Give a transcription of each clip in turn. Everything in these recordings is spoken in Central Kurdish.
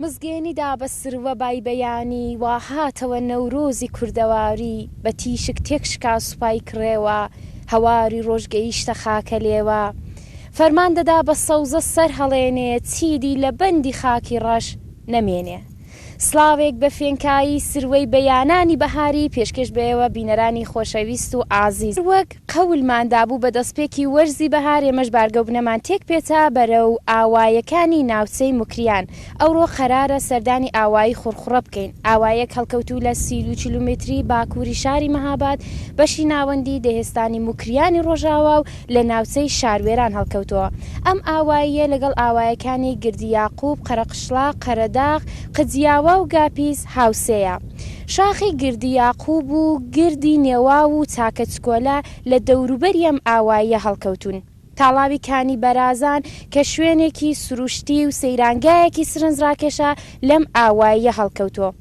مزگێنی دا بە سروە بای بەیانی وا هاتەوە نەورۆزی کوردەواری بە تیشک تێک شکا سوپای کڕێوە هەواری ڕۆژ گەیشتە خاکەلێوە فەرمان دەدا بە سەوزە سەر هەڵێنێ چیدی لە بەندی خاکی ڕەش نەمێنێ سڵاوێک بە فێنکایی سروەی بەیانانی بەهاری پێشکێش بە ئێوە بینەرانی خۆشەویست و ئازیز وەک قەولمان دابوو بە دەستپێکی وەرزی بەهار ئێمەش بارگەو بنەمان تێک پێچا بەرەو ئاوایەکانی ناوچەی موکریان. ئەوڕۆ قەرارە سەردانی ئاوایی خوڕخوڕە بکەین. ئاوایەک هەڵکەوتوو لە 32 کیلومتری باکووری شاری مەهاباد، بەشی ناوەندی دێهستانی موکریانی ڕۆژاوا و لە ناوچەی شاروێران هەڵکەوتووە. ئەم ئاواییە لەگەڵ ئاوایەکانی گردی یاقووب، قەرەقشڵاق، قەرەداغ، قجیاوا و گاپیس هاوسێیە. شاخی گردی یاقووب و گردی نێواو و چاکە چکۆلە لە دەوروبەری ئەم ئاواییە هەڵکەوتوون. تاڵاوی کانی بەرازان کە شوێنێکی سروشتی و سەیرانگایەکی سرنجڕاکێشە لەم ئاواییە هەڵکەوتووە.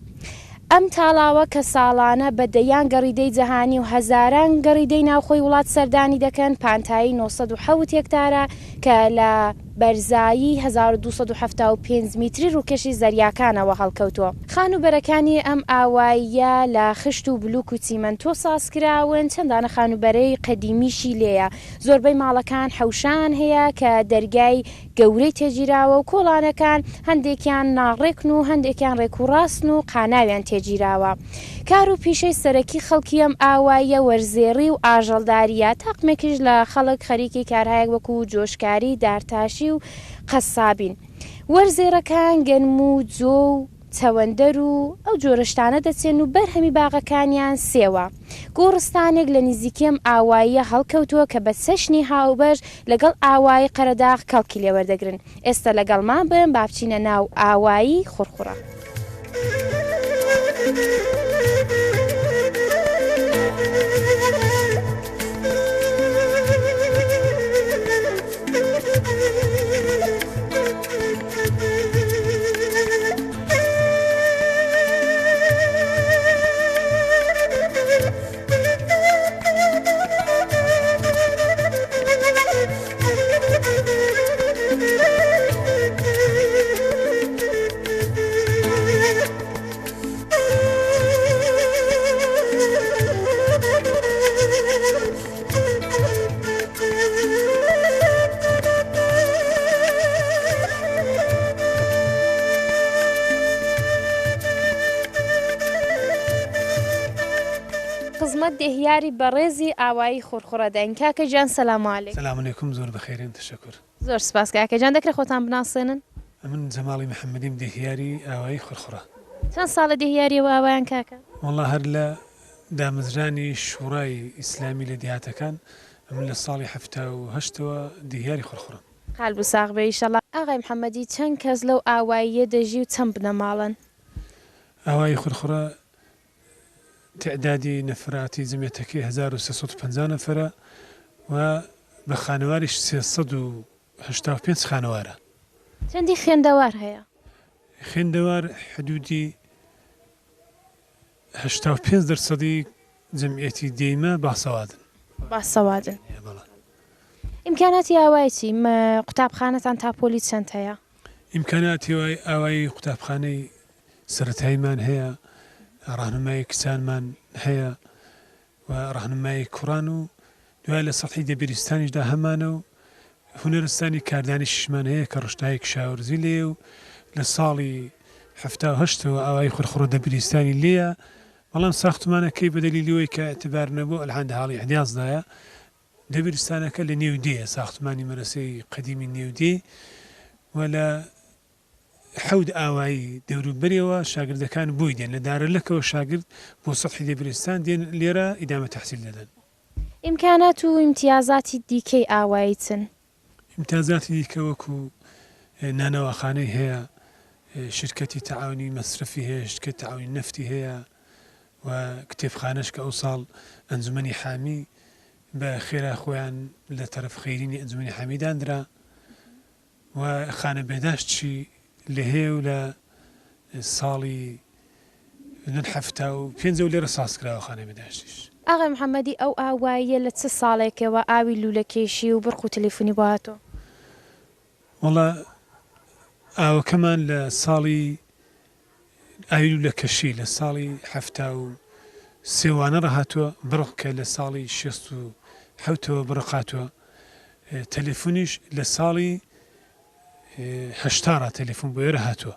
ئەم تاڵاوە کە ساڵانە بە دەیان گەڕیدەی جەهانی و هەزاران گەڕیدەی ناوخۆی وڵات سەردانی دەکەن، پانتایی 907 هێکتارە کە لە بەرزایی 1275 میتری ڕووکەشی زەریاکانەوە هەڵکەوتووە. خانووبەرەکانی ئەم ئاواییە لە خشت و بلوک و چیمەنتۆ سازکراون، چەند دانە خانووبەرەی قەدیمیشی لێیە. زۆربەی ماڵەکان حەوشەیان هەیە کە دەرگای گەورەی تێگیراوە و کۆڵانەکان هەندێکیان ناڕێکن و هەندێکیان ڕێک و ڕاستن و قاناویان تێگیراوە. کار و پیشەی سەرەکی خەڵکی ئەم ئاواییە وەرزێڕی و ئاژەڵدارییە، تاقمێکیش لە خەڵک خەریکی کارهایەک وەکوو جۆشکاری، دارتاشی و قەسابین. وەرزێڕەکان گەنم و جۆ و چەوەندەر و ئەو جۆرە شتانە دەچێن و بەرهەمی باغەکانیان سێوە. گۆڕستانێک لە نیزیکی ئەم ئاواییە هەڵکەوتووە کە بە چەشنی هاوبەش لەگەڵ ئاوایی قەرەداغ کەڵکی لێ وەردەگرن. ئێستە لەگەڵمان بن با بچینە ناو ئاوایی خوڕخوڕە. خزمەت دێهیاری بەڕێزی ئاوایی خوڕخوڕە داین کاکە گیان سلام علیک. سلام علیکم زۆر بەخێرێن تشکر. زۆر سپاس کاکە گیان دەکرێ خۆتان بناسێنن؟ ئەمن جەماڵی محەمەدیم دێهیاری ئاوایی خوڕخوڕە. چەند ساڵە دێهیاری ئەو ئاوایان کاکە؟ وەڵا هەر لە دامەزرانی شوڕای ئیسلامی لە دێهاتەکان ئەمن لە ساڵی 78ەوە دێهیاری خوڕخوڕم. قالب ساغ بێ ئیشەڵا. ئاغای محەمەدی چەند کەس لەو ئاواییە دەژی و چەند بنەماڵەن؟ ئاوایی خوڕخوڕە تیعدادی نەفەراتی جەمعیەتەکەی 1350 نەفەرە و بە خانەواریش 385 خانەوارە. چەندی خوێندەوار هەیە؟ خوێندەوار حدودی 85 دەرسەدی جەمعیەتی دێیمە باسەوادن. باسەوادن. بەڵێ. ئیمکاناتی ئاوایی چی؟ قوتابخانەتان تا پۆلی چەند هەیە؟ ئیمکاناتی ئاوایی قوتابخانەی سەرەتاییمان هەیە، ڕاهنمایی کچانمان هەیە و ڕاهنمایی کوڕان و دوای لە سەتحی دەبیرستانیشدا هەمانە و هونەرستانی کاردانیشیشمان هەیە کە ڕشتایی کشاوەرزی لێیە و لە ساڵی 78ەوە ئاوایی خورخوڕە دەبیرستانی لێیە بەڵام ساختمانەکەی بە دەلیلی ئەوەی کە ئیعتبار نەبوو ئەلحان دە هاڵی ئیحداسدایە دەبیرستانەکە لە نێو دێیە ساختمانی مەرەسەی قەدیمی نێو دێ و لە حەوت ئاوایی دەوروبەریەوە شاگردەکان بۆی دێن، لە دارەلەکەوە شاگرد بۆ سەتحی دەبیرستان دێن لێرە ئیدامە تەحسیل دەدەن. ئیمکانات و ئیمتیازاتی دیکەی ئاوایی چن؟ ئیمتیازاتی دیکە وەکوو نانەواخانەی هەیە، شیرکەتی تەعاونی مەسرەفی هەیە، شرکەتی تەعاونی نەفتی هەیە و کتێبخانەش کە ئەوساڵ ئەنجومەنی حامی بە خێرا خۆیان لە تەرەف خەیرینی ئەنجومەنی حامی داندرا. و خانە بێداشت چی لێ هەیە و لە ساڵی من 75ەوە لێرە ساز کراوە خانە بێداشتیش. ئاغای محەمەدی ئەو ئاواییە لە چ ساڵێکەوە ئاوی لوولەکێشی و برق و تلیفونی بۆ هاتووە؟ وەڵا ئاوەکەمان لە ساڵی. ئاوی لوولەکەشی لە ساڵی 73 وانە ڕا هاتووە، بڕق کە لە ساڵی 67ەوە بڕق هاتووە، تەلەفونیش لە ساڵی 80 ڕا تەلەفون بۆ ئێرە هاتووە.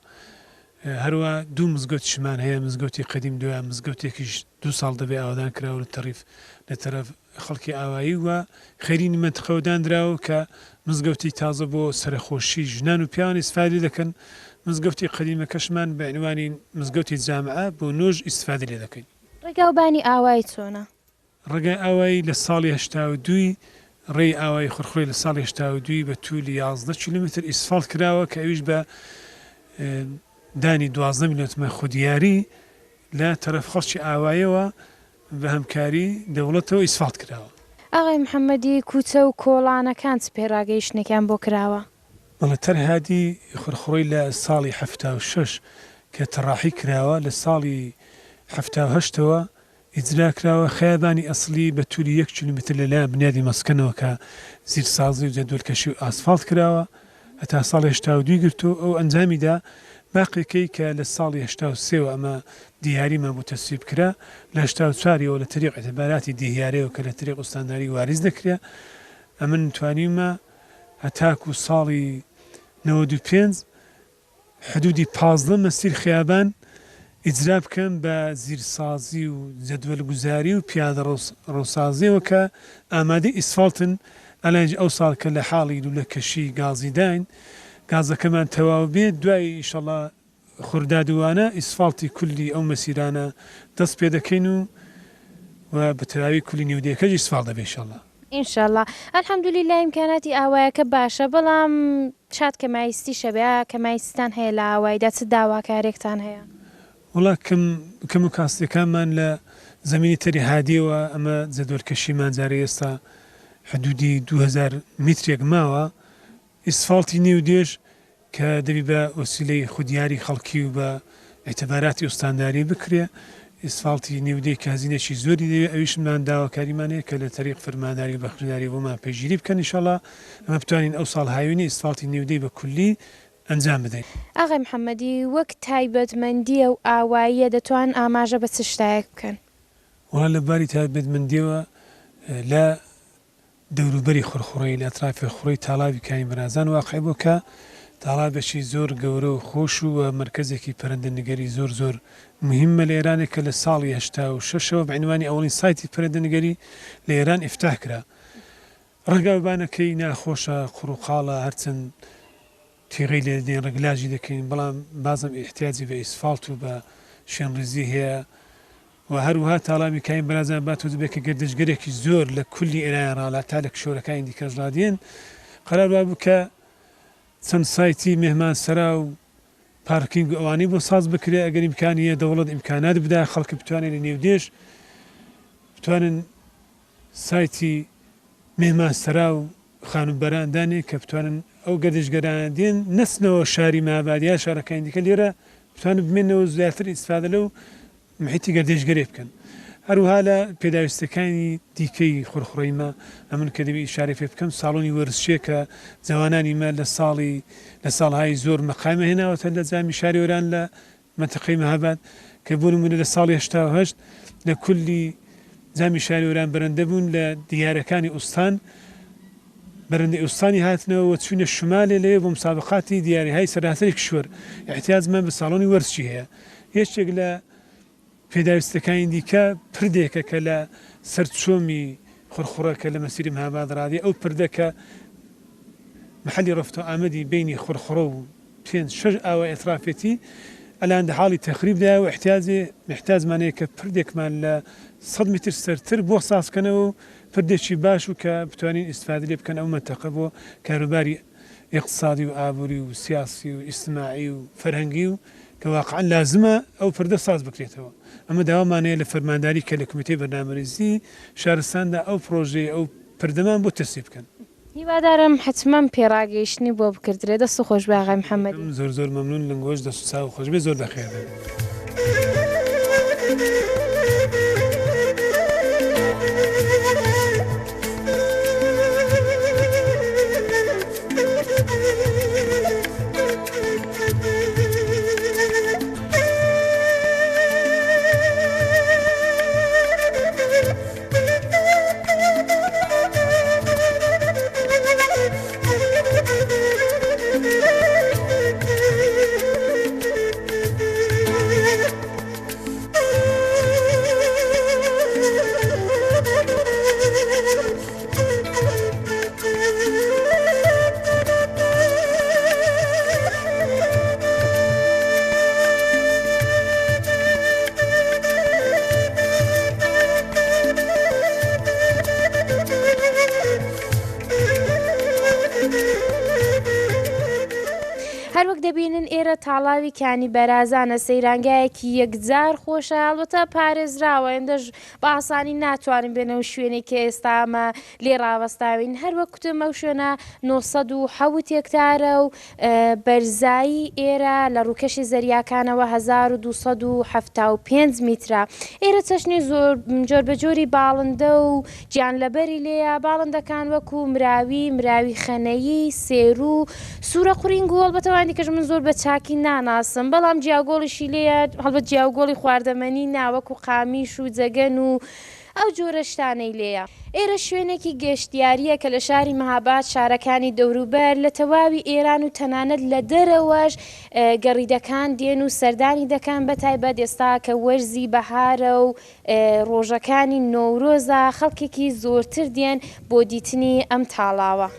هەروا دوو مزگەوتیشمان هەیە، مزگەوتی قەدیم دویا مزگەوتێکیش دوو ساڵ دەبێ ئاوەدان کراوە لە تەڕیف لە تەرەف خەڵکی ئاوایی و خەیرینی مەنتقەوە داندراوە کە مزگەوتی تازە بۆ سەرەخۆشی ژنان و پیاوان ئیستفادە لێ دەکەن، مزگەوتی قەدیمەکەشمان بە عینوانی مزگەوتی جامعە بۆ نۆژ ئیستفادە لێ دەکەین. ڕێگاوبانی ئاوایی چۆنە؟ ڕێگای ئاوایی لە ساڵی 82ی ڕێی ئاوایی خورخورەی لە ساڵی 82ی بە توولی 11 کیلۆمەتر ئیسفاڵت کراوە کە ئەویش بە دانی 12 میلیۆن تمەن خودیاری لە تەرەف خەڵکی ئاوایەوە بە هەمکاری دەوڵەتەوە ئیسفاڵت کراوە. ئاغای محەممەدی، کووچە و کۆڵانەکان چ پێڕاگەیشتنێکیان بۆ کراوە؟ بەڵێ تەرهادی خورخوڕی لە ساڵی 76 کە تەڕاحی کراوە لە ساڵی 78ەوە ئیجرا کراوە، خەیابانی ئەسڵی بە تولی یەک کیلۆمەتر لە لایەن بنیادی مەسکەنەوە کە زیرسازی و جەدوەلکەشی و ئاسفاڵت کراوە هەتا ساڵی 82ی گرتووە ئەو ئەنجامی دا، باقیەکەی کە لە ساڵی 83 وە ئەمە دیهیاریمان بۆ تەسویب کرا لە 84 یەوە لە تەریق ئیعتباراتی دیهیارەوە کە لە تەریق ئوستانداری واریز دەکرێ ئەمن توانیومە هەتاکوو ساڵی 95 حدودی 15 مەسیر خیابان ئیجرا بکەم بە زیرسازی و جەدوەل گوزاری و پیادە ڕەوسازیەوە کە ئامادەی ئیسفاڵتن، ئەلانیش ئەو ساڵ کە لە حاڵی لولە کەشی گازی داین گازەکەمان تەواو بێ دوای ئیشەڵا خورداد و وانە ئیسفاڵتی کولی ئەو مەسیرانە دەست پێ دەکەین و و بە تەواوی کولی نێودێکەش ئیسفاڵ دەبێ ئیشەڵا. انشاللە. الحمدللە ئیمکاناتی ئاوایەکە باشە بەڵام شاد کەمایستیش هەبێ ئایا کەمایستتان هەیە لە ئاوایدا چ داواکارێکتان هەیە؟ وەڵا کەم کەم و کاستیەکانمان لە زەمینی تەری هادیەوە ئەمە جەدوەلکەشیمان جارێ ئێستا حدودی 2000 میترێک ماوە ئیسفاڵتی نێو دێش کە دەبی بە وەسیلەی خودیاری خەڵکی و بە ئیعتباراتی ئوستانداری بکرێ، ئیسفاڵتی نێو دێ کە هەزینەکی زۆری دەوێ ئەویشمان داواکاریمان هەیە کە لە تەریق فەرمانداری و بەخشنداری بۆمان پەیگیری بکەن ئیشەڵا ئەمە بتوانین ئەو ساڵ هاوینە ئیسفاڵتی نێو دێی بە کولی ئەنجام بدەین. ئاغای محەممەدی، وەک تایبەتمەندییە و ئاواییە دەتوانن ئاماژە بە چ شتایەک بکەن؟ وەڵا لە باری تایبەتمەندییەوە لە دەوروبەری خورخوڕەی لە ئەترافی خورخوڕەی تاڵاوی کانی بەرازان واقع بووە کە تاڵابێکی زۆر گەورە و خۆش و و مەرکەزێکی پەرەندە نگەری زۆر زۆر موهیممە لە ئێرانێ کە لە ساڵی 86 ەوە بە عینوانی ئەوەڵین سایتی پەرەندە نگەری لە ئێران ئیفتاح کرا. ڕێگاوبانەکەی ناخۆشە، قوڕ و قاڵە، هەرچەند تیغەی لێ دەدەین ڕگلاجی دەکەین بەڵام بازم ئیحتیاجی بە ئیسفاڵت و بە شوێنڕیزی هەیە و هەروەها تاڵاوی کاین برازان با تۆ دەبێت کە گەردشگەرێکی زۆر لە کولی ئێران ڕا تا لە کشۆرەکانی دیکەش ڕادێن قەرار وابوو کە چەند سایتی مێهمانسەرا و پارکینگ و ئەوانەی بۆ ساز بکرێ ئەگەر ئیمکانی هەیە دەوڵەت ئیمکانات بدا خەڵک بتوانێت لە نێو دێش بتوانن سایتی مێهمانسەرا و خانووبەران دانێ کە بتوانن ئەو گەردشگەرانە دێن نەچنەوە شاری مەهاباد یا شارەکانی دیکە لێرە بتوانن بمێنەوە زیاتر ئیستفادە لەو محیتی گەردێشگەرێ بکەن. هەروەها لە پێداویستیەکانی دیکەی خورخوڕەی مە ئەمن کە دەبێ ئیشارەی پێ بکەم ساڵۆنی وەرزشیە کە جەوانانی مە لە ساڵی لە ساڵهای زۆر مەقامیان هێناوەتە لە جامی شاری ئۆران لە مەنتقەی مەهاباد کە بۆ نموونە لە ساڵی 88 لە کولی جامی شاری ئۆران بەرەندە بوون لە دیارەکانی ئوستان بەرەندەی ئوستانی هاتنەوە و چووینە شومالێ لەوێ بۆ مسابقاتی دیاریهای سەراسەری کشوەر ئیحتیاجمان بە ساڵۆنی وەرزشی هەیە. یەکێک لە پێداویستیەکانی دیکە پردێکە کە لە سەر چۆمی خورخوڕە کە لە مەسیری مهاباد ڕادێ ئەو پردە کە محەلی ڕەفت و ئامەدی بەینی خورخوڕە و پێنج شەش ئاوای ئەترافێتی ئەلان دە حاڵی تەخریب دایە و ئیحتیاجێ میحتاجمان هەیە کە پردێکمان لە سەد میتر سەرتر بۆ ساز کەنەوە و پردێکی باش و کە بتوانین ئیستفادە لێ بکەن ئەو مەنتەقە بۆ کاروباری ئیقتسادی و ئابووری و سیاسی و ئیجتماعی و فەرهەنگی و کە واقعەن لازمە ئەو پردە ساز بکرێتەوە. ئەمە داوامان هەیە لە فەرمانداری کە لە کومیتەی بەرنامەریزی شارستاندا ئەو پرۆژەی ئەو پردەمان بۆ تەسویب بکەن. هیوادارم حەتمەن پێڕاگەیشتنی بۆ بکردرێ. دەست خۆش بێ ئاغای محەمەدی. زۆر زۆر مەمنون لنگۆش دەست و چاو خۆش بێ زۆر بەخێر بێن. تاڵاوی کانی بەرازانە، سەیرانگایەکی یەکجار خۆشە، هەڵبەتە پارێزراوە، هێندەش بە ئاسانی ناتوانن بێنە ئەو شوێنەی کە ئێستا ئەمە لێ ڕاوەستاوین، هەر وەک کوتم ئەو شوێنە 907 هێکتارە و بەرزایی ئێرە لە ڕووکەشی زەریاکانەوە 1275 میترە. ئێرە چەشنی زۆر جۆربەجۆری باڵندە و گیانلەبەری لێیە، باڵندەکان وەکو مراوی، مراوی خەنەیی، سێرو، سوورە قورینگ و هەڵبەت ئەوانی دیکەش من زۆر بە چاکی ناناسم، بەڵام جیاوگۆڵیشی لێیە، هەڵبەت جیاوگۆڵی خواردەمەنی نا، وەکو قامیش و جەگەن و ئەو جۆرە شتانەی لێیە. ئێرە شوێنێکی گەشتیارییە کە لە شاری مهاباد، شارەکانی دەوروبەر، لە تەواوی ئێران و تەنانەت لە دەرەوەش گەڕیدەکان دێن و سەردانی دەکەن، بەتایبەت ئێستا کە وەرزی بەهارە و ڕۆژەکانی نەورۆزە خەڵکێکی زۆرتر دێن بۆ دیتنی ئەم تاڵاوە.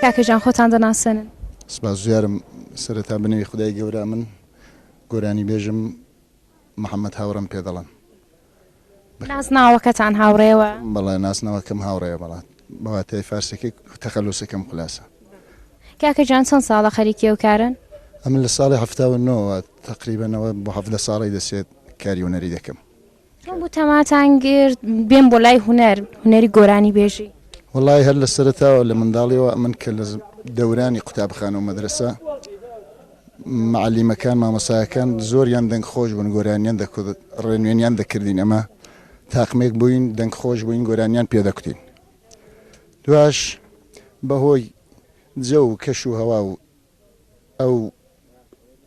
کاکە گیان خۆتان دەناسێنن. سپاس گوزارم سەرەتا بەنێوی خودای گەورە من گۆرانی بێژم محمد هاوڕێم پێ دەڵێن. نازناوەکەتان هاوڕێوە؟ بەڵێ نازناوەکەم هاوڕێیە بەڵێ بە واتای فارسیەکەی تەخەلوسەکەم خولاسە. کاکە گیان چەند ساڵە خەریکی ئەو کارەن؟ ئەمن لە ساڵی 79 وە تەقریبەن ئەوە بۆ 17 ساڵەی دەچێت کاری هونەری دەکەم. چۆن بوو تەماتان گرت بێن بۆ لای هونەر، هونەری گۆرانی بێژی؟ وەڵایی هەر لە سەرەتاوە لە منداڵیەوە ئەمن کە لە دەورانی قوتابخانە و مەدرەسە مەعەلیمەکان مامۆستایەکان زۆریان دەنگ خۆش بوون گۆرانیان دەکوت ڕێنوێنیان دەکردین ئەمە تاقمێک بووین دەنگ خۆش بووین گۆرانیان پێ دەکوتین دواش بەهۆی جەو و کەش و هەوا و ئەو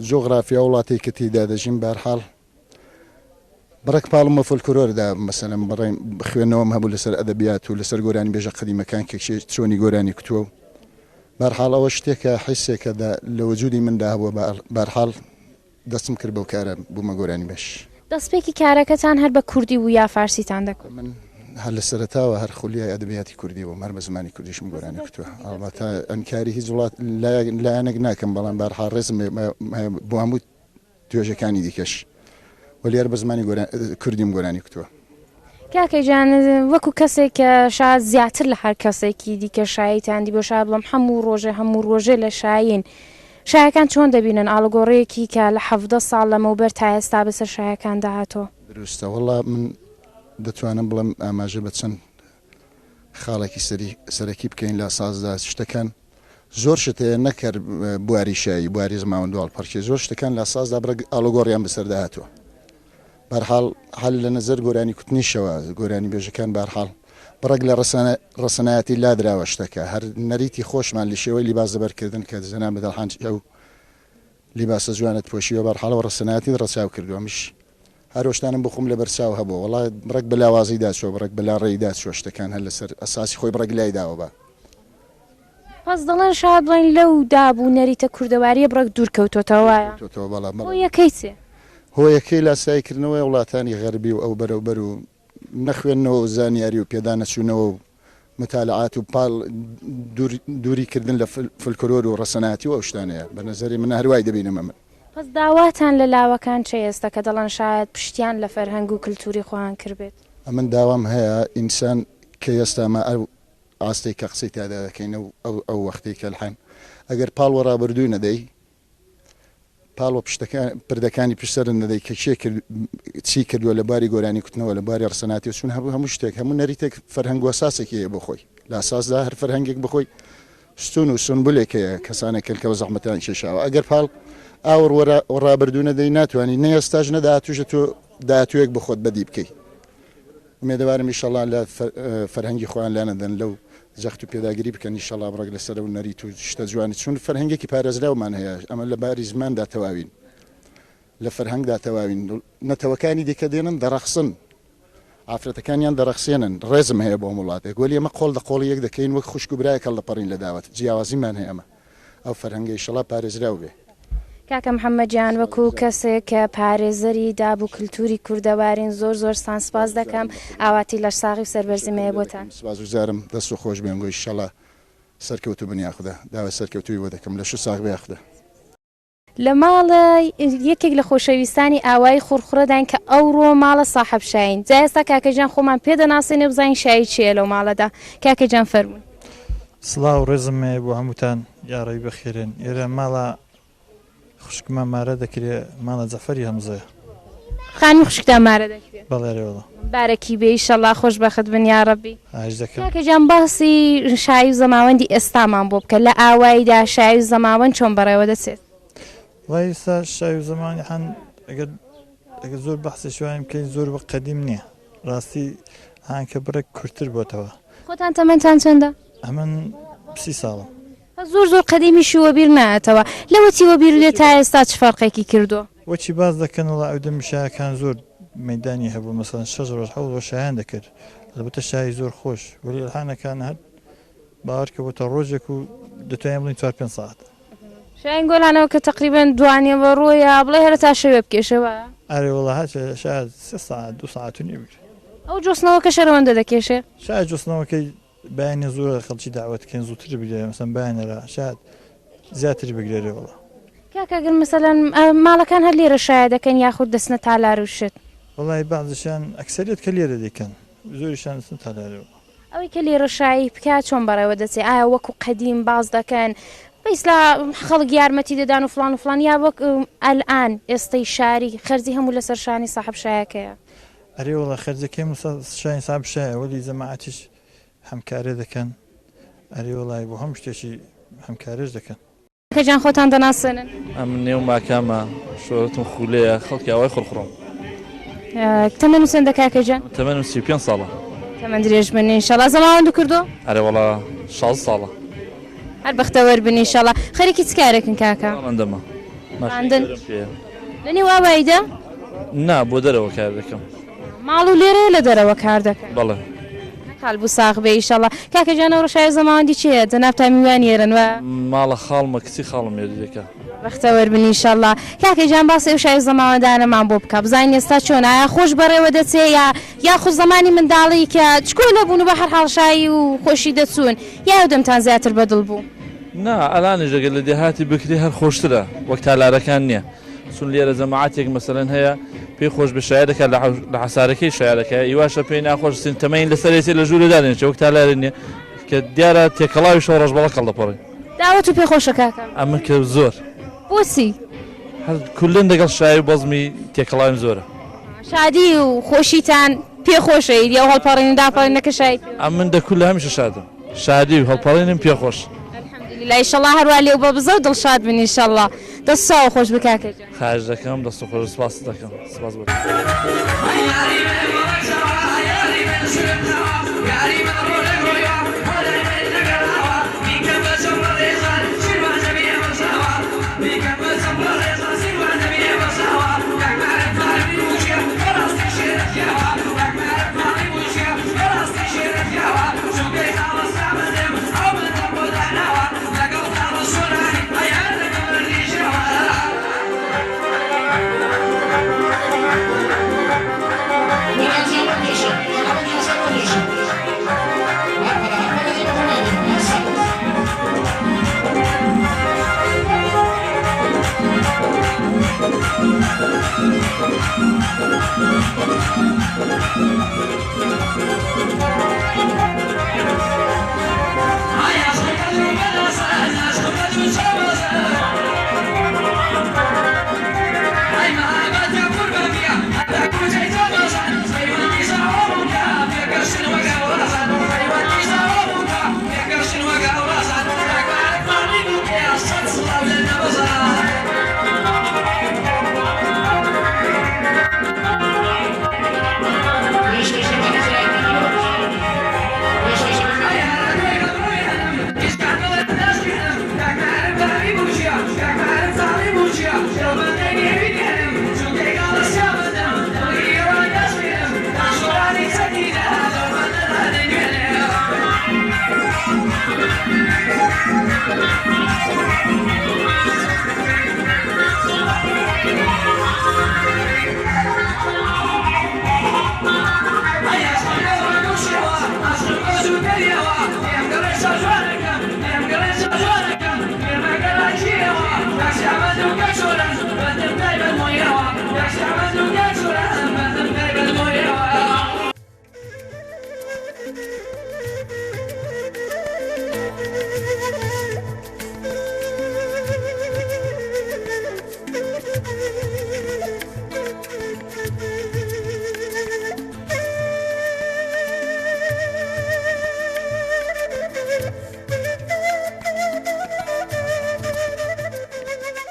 جۆغرافیا وڵاتەی کە تێیدا دەژیم بەهەرحاڵ بڕێک پاڵم بە فۆلکلۆر دا، مەسەلەن بڕێ خوێندنەوەم هەبوو لەسەر ئەدەبیات و لەسەر گۆرانیبێژە قەدیمەکان کە کێ چۆنی گۆرانی کوتووە و بەهەرحاڵ ئەوە شتێکە حیسێکە دا لە وجودی مندا هەبووە بەهەرحاڵ دەستم کرد بەو کارە بوومە گۆرانیبێژ. دەستپێکی کارەکەتان هەر بە کوردی بوو یا فارسیتان دەکوت؟ من هەر لە سەرەتاوە هەر خولیای ئەدەبیاتی کوردی بووم، هەر بە زمانی کوردیشم گۆرانی کوتووە. ئەڵبەتە ئینکاری هیچ وڵات لایەنێک ناکەم، بەڵام بەهەرحاڵ ڕێزم هەیە بۆ هەموو توێژەکانی دیکەش وەلی هەر بە زمانی کوردیم گۆرانی کوتووە. کاکە گیان وەکو کەسێک کە شا زیاتر لە هەر کەسێکی دیکە شاییتان دیبووە شا بڵێم هەموو ڕۆژێ هەموو ڕۆژێ لە شایین شایەکان چۆن دەبینن ئاڵوگۆڕێکی کە لە 17 ساڵ لەمەوبەر تا ئێستا بەسەر شایەکاندا هاتووە؟ دروستە وەڵا من دەتوانم بڵێم ئاماژە بە چەند خاڵێکی سەرەکی بکەین لە سازدا شتەکان زۆر شت هەیە نەک هەر بواری شایی بواری زماوەند و هەڵپەڕکێ زۆر شتەکان لە سازدا بڕێک ئاڵوگۆڕیان بەسەردا هاتووە بەرحاڵ هەل لە نەزەر گۆرانی کوتنیشەوە گۆرانی بێژەکان بەرحاڵ بڕێک لە ڕەسەنایەتی لادراوە شتەکە هەر نەریتی خۆشمان لە شێوەی لیباس لەبەرکردن کە جەناب بەدەڵحان ئەو لیباسە جوانەت پۆشیوە بەرحاڵ ئەو ڕەسەنایەتیت ڕەچاو کردووە ئەمش هەر ئەوشتانەم بۆ خۆم لەبەر چاو هەبووە وەڵا بڕێک بە لاوازی داچووە بڕێک بە لاڕێی داچووە شتەکان هەر لەسەر ئەساسی خۆی بڕێک لای داوە بە. پەس دەڵێن شایەد بڵێین لەو داب و نەریتە کوردەوارییە بڕێک دوور کەوتۆتەوە وایە؟ کەوتۆتەوە بەڵام بەڵێ. هۆیەکەی چیە؟ هۆیەکەی لاسایی کردنەوەی وڵاتانی غەربی و ئەو بەرەو بەر و نەخوێندنەوە و زانیاری و پێدانەچوونەوە و متالعات و پاڵ دووری کردن لە فلکلۆر و ڕەسەنایەتی و ئەو شتانەیە بە نەزەری من هەر وای دەبینم ئەمن. پەس داواتان لە لاوەکان چە ئێستا کە دەڵێن شایەد پشتیان لە فەرهەنگ و کلتوری خۆیان کردبێت؟ ئەمن داوام هەیە ئینسان کە ئێستا مە ئەو ئاستەی کە قسەی تیادا دەکەین ئەو ئەو وەختەی کە الحان ئەگەر پاڵ وە ڕابردوو نەدەی. پاڵ وە پشتەکان پردەکانی پشت سەرت نەدەی کە کێ کرد چی کردووە لە بواری گۆرانی کوتنەوە لە بواری ڕسەناتیەوە چون هەبوو هەموو شتێک هەموو نەریتێک فەرهەنگ وەساسێکی هەیە بۆ خۆی لە ئەساسدا هەر فەرهەنگێک بخۆی ستون و سونبولێک هەیە کەسانێک کەن کەوە زەحمەتیان کێشاوە ئەگەر پاڵ ئاوڕ وەرا ڕابردوو نەدەی ناتوانی نە ئێستاش نە داهاتووش تۆ داهاتوویەک بخۆت بەدی بکەی ئومێدەوارم ئیشەڵا لە فەرهەنگی خۆیان لانەدەن لەو جەخت و پێداگری بکەن ئیشەڵا بڕێک لەسەر ئەو نەریت و شتە جوانی چون فەرهەنگێکی پارێزراومان هەیە ئەمە لە باری زماندا تەواوین لە فەرهەنگدا تەواوین نەتەوەکانی دیکە دێنن دەڕەخسن ئافرەتەکانیان دەڕەخسێنن ڕێزم هەیە بۆ هەموو وڵاتێک وەلی ئەمە قۆڵ دە قۆڵی یەک دەکەین وەک خوشک و برایەک هەڵدەپەڕین لە داوەت جیاوازیمان هەیە ئەمە ئەو فەرهەنگە ئیشەڵا پارێزراو بێ. کاکە محمد گیان وەکو کەسێک کە پارێزەری داب و کلتوری کوردەوارین زۆر زۆر ستان سپاس دەکەم ئاواتی لەشساغی و سەربەرزیم هەیە بۆتان. سپاسگوزارم دەست خۆش بێ ئەنگۆ ئیشەڵا سەرکەوتوو بن یاخودا داوای سەرکەوتووی بۆ دەکەم لەش ساغ بێ یاخودا. لە ماڵە یەکێک لە خۆشەویستانی ئاوایی خوڕخوڕەداین کە ئەوڕۆ ماڵە ساحەب شایین جا ئێستا کاکە گیان خۆمان پێ دەناسێنێ و بزانین شایی چییە لەو ماڵەدا کاکە گیان فەرموون. سڵاو ڕێزم هەیە بۆ هەمووتان یاڕەبی بەخێرێن ئێرە ماڵە خوشکمە مارە دەکرێ ماڵە جەعفەری هەمزەیە. خانمی خوشکتان مارە دەکرێ؟ بەڵێ ئەرێ وەڵا. مبارەکی بێ ئیشەڵا خۆشبەخت بن یاڕەبی. خواهش دەکەم. کاکە گیان باسی شایی و زەماوەندی ئێستامان بۆ بکە لە ئاواییدا شایی و زەماوەند چۆن بەڕێوە دەچێت؟ وەڵای ئێستا شایی و زەماوەندی حان ئەگەر ئەگەر زۆر بەحسی شوانی بکەین زۆر وەک قەدیم نییە ڕاستی هان کە بڕێک کورتتر بۆتەوە. خۆتان تەمەنتان چەندە؟ ئەمن 30 ساڵم. زۆر زۆر قەدیمیشی وەبیر نایەتەوە لەوەتی وەبیرو دێت تا ئێستا چ فەرقێکی کردووە؟ وەچی باس دەکەن وەڵا ئەو دەمی شایەکان زۆر مەیدانی هەبوو مەسەلەن شەش ڕۆژ حەوت ڕۆژ شایان دەکرد ئەلبەتە شایی زۆر خۆش وەلی ئەلحانەکان هەر باوەرکە بۆتە ڕۆژێک و دەتوانین بڵێین چوار پێنج سەعات. شایان گۆلانەوە کە تەقریبەن دوانیوەڕۆیە بڵێ هەر تا شەوێ بکێشێ وایە؟ ئەرێ وەڵا هەرچێ شایەد سێ سەعات دوو سەعات و نیو بگرێ. ئەو جۆسنەوەکەش هەر ئەوەندە دەکێشێ؟ شایەد جۆسنەوەکەی بەیانیە زوو خەڵکی دەعوەت کەین زووتر بگرێ مەسەن بەیانە را شایەد زیاتر بگرێ رێ وەڵا. کاکە گەر مەسەلەن ماڵەکان هەر لێرە شایە دەکەن یاخود دەچنە تالار و شت؟ وەڵای بەعزیشیان ئەکسەریەت کە لێرە دەیکەن زۆریشیان دەچنە تالارێ وەڵا. ئەوەی کە لێرە شایی بکا چۆن بەڕێوە دەچێ ئایا وەکو قەدیم باس دەکەن بەیسلا خەڵک یارمەتی دەدان و فڵان و فڵان یا وەک ئەلئان ئێستەی شاری خەرجی هەموو لەسەر شانی ساحەب شایەکەیە؟ ئەرێ وەڵا خەرجەکەی موسا شانی ساب شایە وەلی جەماعەتیش هەمکارێ دەکەن ئەرێ وەڵای بۆ هەموو شتێکی هەمکارێش دەکەن. کاکە گیان خۆتان دەناسێنن؟ ئەمن نێوم ماکامە، شۆرەتم خولەیە، خەڵکی ئاوای خوڕخوڕم. تەمەنت چەندە کاکە گیان؟ تەمەنم 35 ساڵە. تەمەن درێژ بن ئینشەڵا. زەماوەندت کردووە؟ ئەرێ وەڵا 16 ساڵە. هەر بەختەوەر بن ئینشەڵا. خەریکی چ کارێکن کاکە؟ ڕانندەمە. ماشێنی گەورەم پێیە. لە نێو ئاواییدا؟ نا بۆ دەرەوە کار دەکەم. ماڵ و لێرەیە لە دەرەوە کار دەکەن؟ بەڵێ. قالب و ساغ بێ ئیشەڵا. کاکە گیان ئەوڕۆ شایە زەماوەندی کێیە؟ جەنابتان میوانی ئێرەن وایە؟ ماڵە خاڵمە کچی خاڵم مێردی دەکا. بەختەوەر بن ئیشەڵا. کاکە گیان باسی ئەو شایە زەماوەندانەمان بۆ بکە بزانین ئێستا چۆنە ئایا خۆش بەڕێوە دەچێ یا یاخود زەمانی منداڵی کە چکۆلە بوون و بە هەر حاڵ شایی و خۆشی دەچوون یا ئەو دەمتان زیاتر بە دڵ بوو؟ نا ئەلانیش ئەگەر لە دێهاتی بکرێ هەر خۆشترە وەک تالارەکان نیە چون لێرە جەماعەتێک مەسەلەن هەیە پێی خۆش بێ شایە دەکات لە حەسارەکەی شایە دەکات ئیواشە پێی ناخۆش سین تەمەین لەسەرێتی لە ژوورێ دادەنیشێ وەک تالارێ نیە کە دیارە تێکەڵاوی شەو ڕەشبەڵەک هەڵدەپەڕین. داوەت و پێ خۆشە کاکە؟ ئەمن کە زۆر. بۆچی؟ هەر کوللەن دەگەڵ شایی و بەزمی تێکەڵاویم زۆرە. شادی و خۆشیتان پێ خۆشە ئیدی ئەو هەڵپەڕین و داپەڕینە کە شایی پێوە. ئەمن دە کوللە هەمیشە شادم. شادی و هەڵپەڕینم پێ خۆش. الحمدللە ئیشەڵا هەروا لێو بە بزە و دڵشاد بن ئیشەڵا دەست و چاوو خۆش بێ کاکە گیان. خواهش دەکەم دەست خۆش سپاست دەکەم سپاس بۆ تۆ.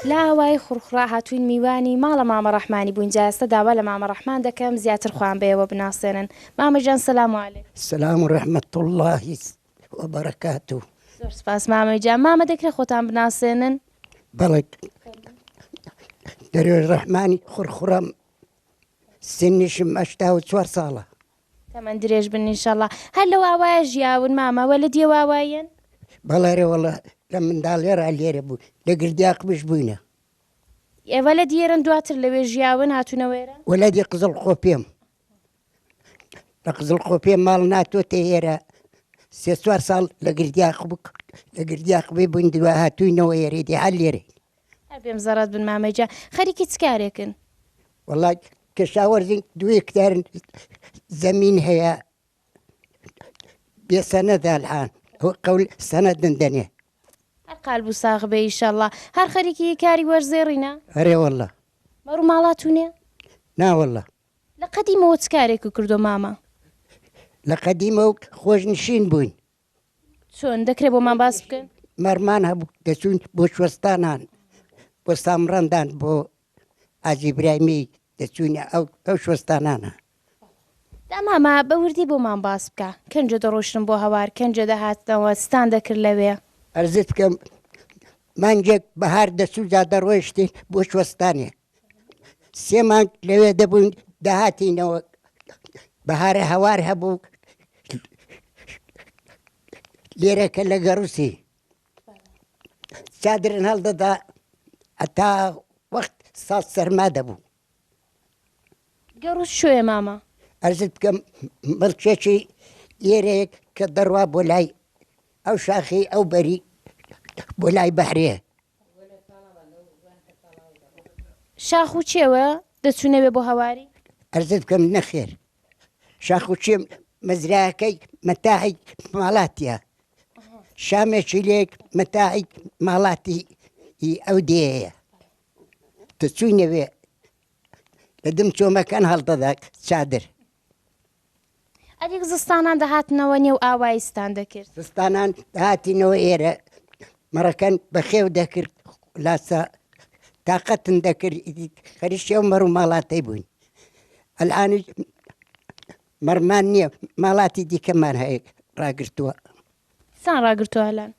لە ئاوایی خوڕخوڕا هاتووین میوانی ماڵە مامە ڕەحمانی بووین جا ئێستا داوا لە مامە ڕەحمان دەکەم زیاتر خۆیان بەئێوە بناسێنن مامە گیان سلام علیک. سلام و رحمە اللە و بەرەکاتو. زۆر سپاس مامە گیان. مامە دەکرێ خۆتان بناسێنن؟ بەڵێ دەروێش ڕەحمانی خوڕخوڕم سنیشم 84 ساڵە. تەمەن درێژ بن ئینشەڵا. هەر لەو ئاوایە ژیاون مامە وە لە دیەو ئاواییەن؟ بەڵێ ئەرێ وەڵا لە منداڵێ ڕا لێرە بوو لە گردیاقبش بووینە. ئێوە لە دیەرن دواتر لەوێ ژیاون هاتوونەوە ئێرە؟ وەلەدی قزڵقۆپێم. لە قزڵقۆپێ ماڵ ناتۆتە ئێرە سێ چوار ساڵ لە گردیاخ لە گردیاخ بووین دوا هاتووینەوە ئێرەی دی هەر لێرەین. هەر بێم زەڕەت بن مامەی جان خەریکی چ کارێکن؟ وەڵا کەشاوەرزین دوو هێکتار زەمین هەیە بێ سەنەدە الآن قەول سەنەدن دەنێ. هەر قالب و ساغ بێ ئیشەڵا. هەر خەریکی کاری وەرزێڕینە؟ ئەرێ وەڵا. مەڕ و ماڵاتونێ؟ نا وەڵا. لە قەدیمەوە چ کارێکت کردوە مامە؟ لە قەدیمەوە خۆشنشین بووین. چۆن؟ دەکرێ بۆمان باس بکەن؟ مەڕمان هەبوو دەچووین بۆ شوەستانان بۆ سامڕەندان بۆ ئاجی برایمی دەچووینە ئەو ئەو شوەستانانە. دا مامە بە وردی بۆمان باس بکە کەنجە دەڕۆیشتن بۆ هەوار کەنجە دەهاتنەوە چتان دەکرد لەوێ؟ ئەرزت بکەم مانگێک بەهار دەچوو جا دەڕۆیشتین بۆ شوەستانێ سێ مانگ لەوێ دەبووین دەهاتینەوە بەهارە هەوار هەبوو لێرەکە لە گەڕوسی چادرن هەڵدەدا هەتا وەخت ساڵ سەرما دەبوو. گەڕوس چۆیە مامە؟ ئەرزت بکەم مڵکێکی ئێرەیەک کە دەڕوا بۆ لای ئەو شاخی ئەو بەری بۆ لای بەحرێ. شاخ و چێوە دەچوونەوێ بۆ هەواری؟ ئەرزت بکەم نەخێر شاخ و چێ مەزرایەکەی مەتاعی ماڵاتیە شامێکی لێک مەتاعی ماڵاتی ئی ئەو دێیە دەچووینەوێ لە دم چۆمەکان هەڵدەدا چادر. ئەدیک زستانان دەهاتنەوە نێو ئاوایی ستان دەکرد؟ زستانان دەهاتینەوە ئێرە مەڕەکان بەخێو دەکرد خولاسە تاقەتن دەکرد ئیدی خەریکی ئەو مەڕ و ماڵاتەی بووین ئەلئانیش مەڕمان نییە ماڵاتی دیکەمان هەیە ڕاگرتووە. چتان ڕاگرتووە ئەلان؟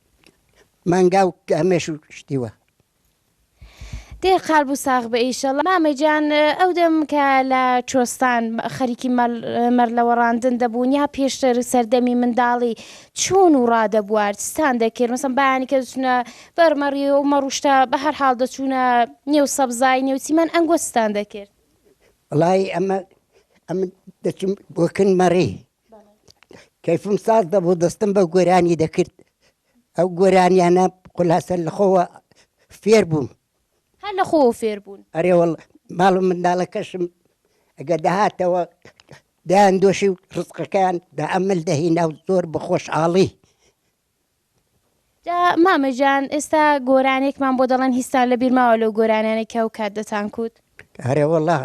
مانگا و گامێش و شتی وا. دێ قالب و ساغ بێ ئیشەڵا. مامە گیان ئەو دەم کە لە چۆستان خەریکی مەر لەوەڕاندن دەبوون یا پێشتر سەردەمی منداڵی چۆن و ڕادەبوارد چتان دەکرد مەسەن بەیانی کە دەچوونە بەر مەڕی و مەڕوشتە بە هەر حاڵ دەچوونە نێو سەبزایی نێو چیمەن ئەنگۆ چتان دەکرد؟ وەڵایی ئەمە ئەمن دەچووم بۆ کن مەڕی کەیفم ساز دەبوو دەستم بە گۆرانی دەکرد ئەو گۆرانیانە خولاسە لە خۆوە فێر بووم. هەر لە خۆوە فێر بوون؟ ئەرێ وەڵ ماڵ و منداڵەکەشم ئەگەر دەهاتەوە دایان دۆشی و ڕزقەکەیان دە ئەمل دەهینا و زۆر بە خۆشحاڵی. جا مامە گیان ئێستا گۆرانیەکمان بۆ دەڵێن هیچتان لە بیر ماوە لەو گۆرانیانەی کە ئەو کات دەتانکوت؟ ئەرێ وەڵا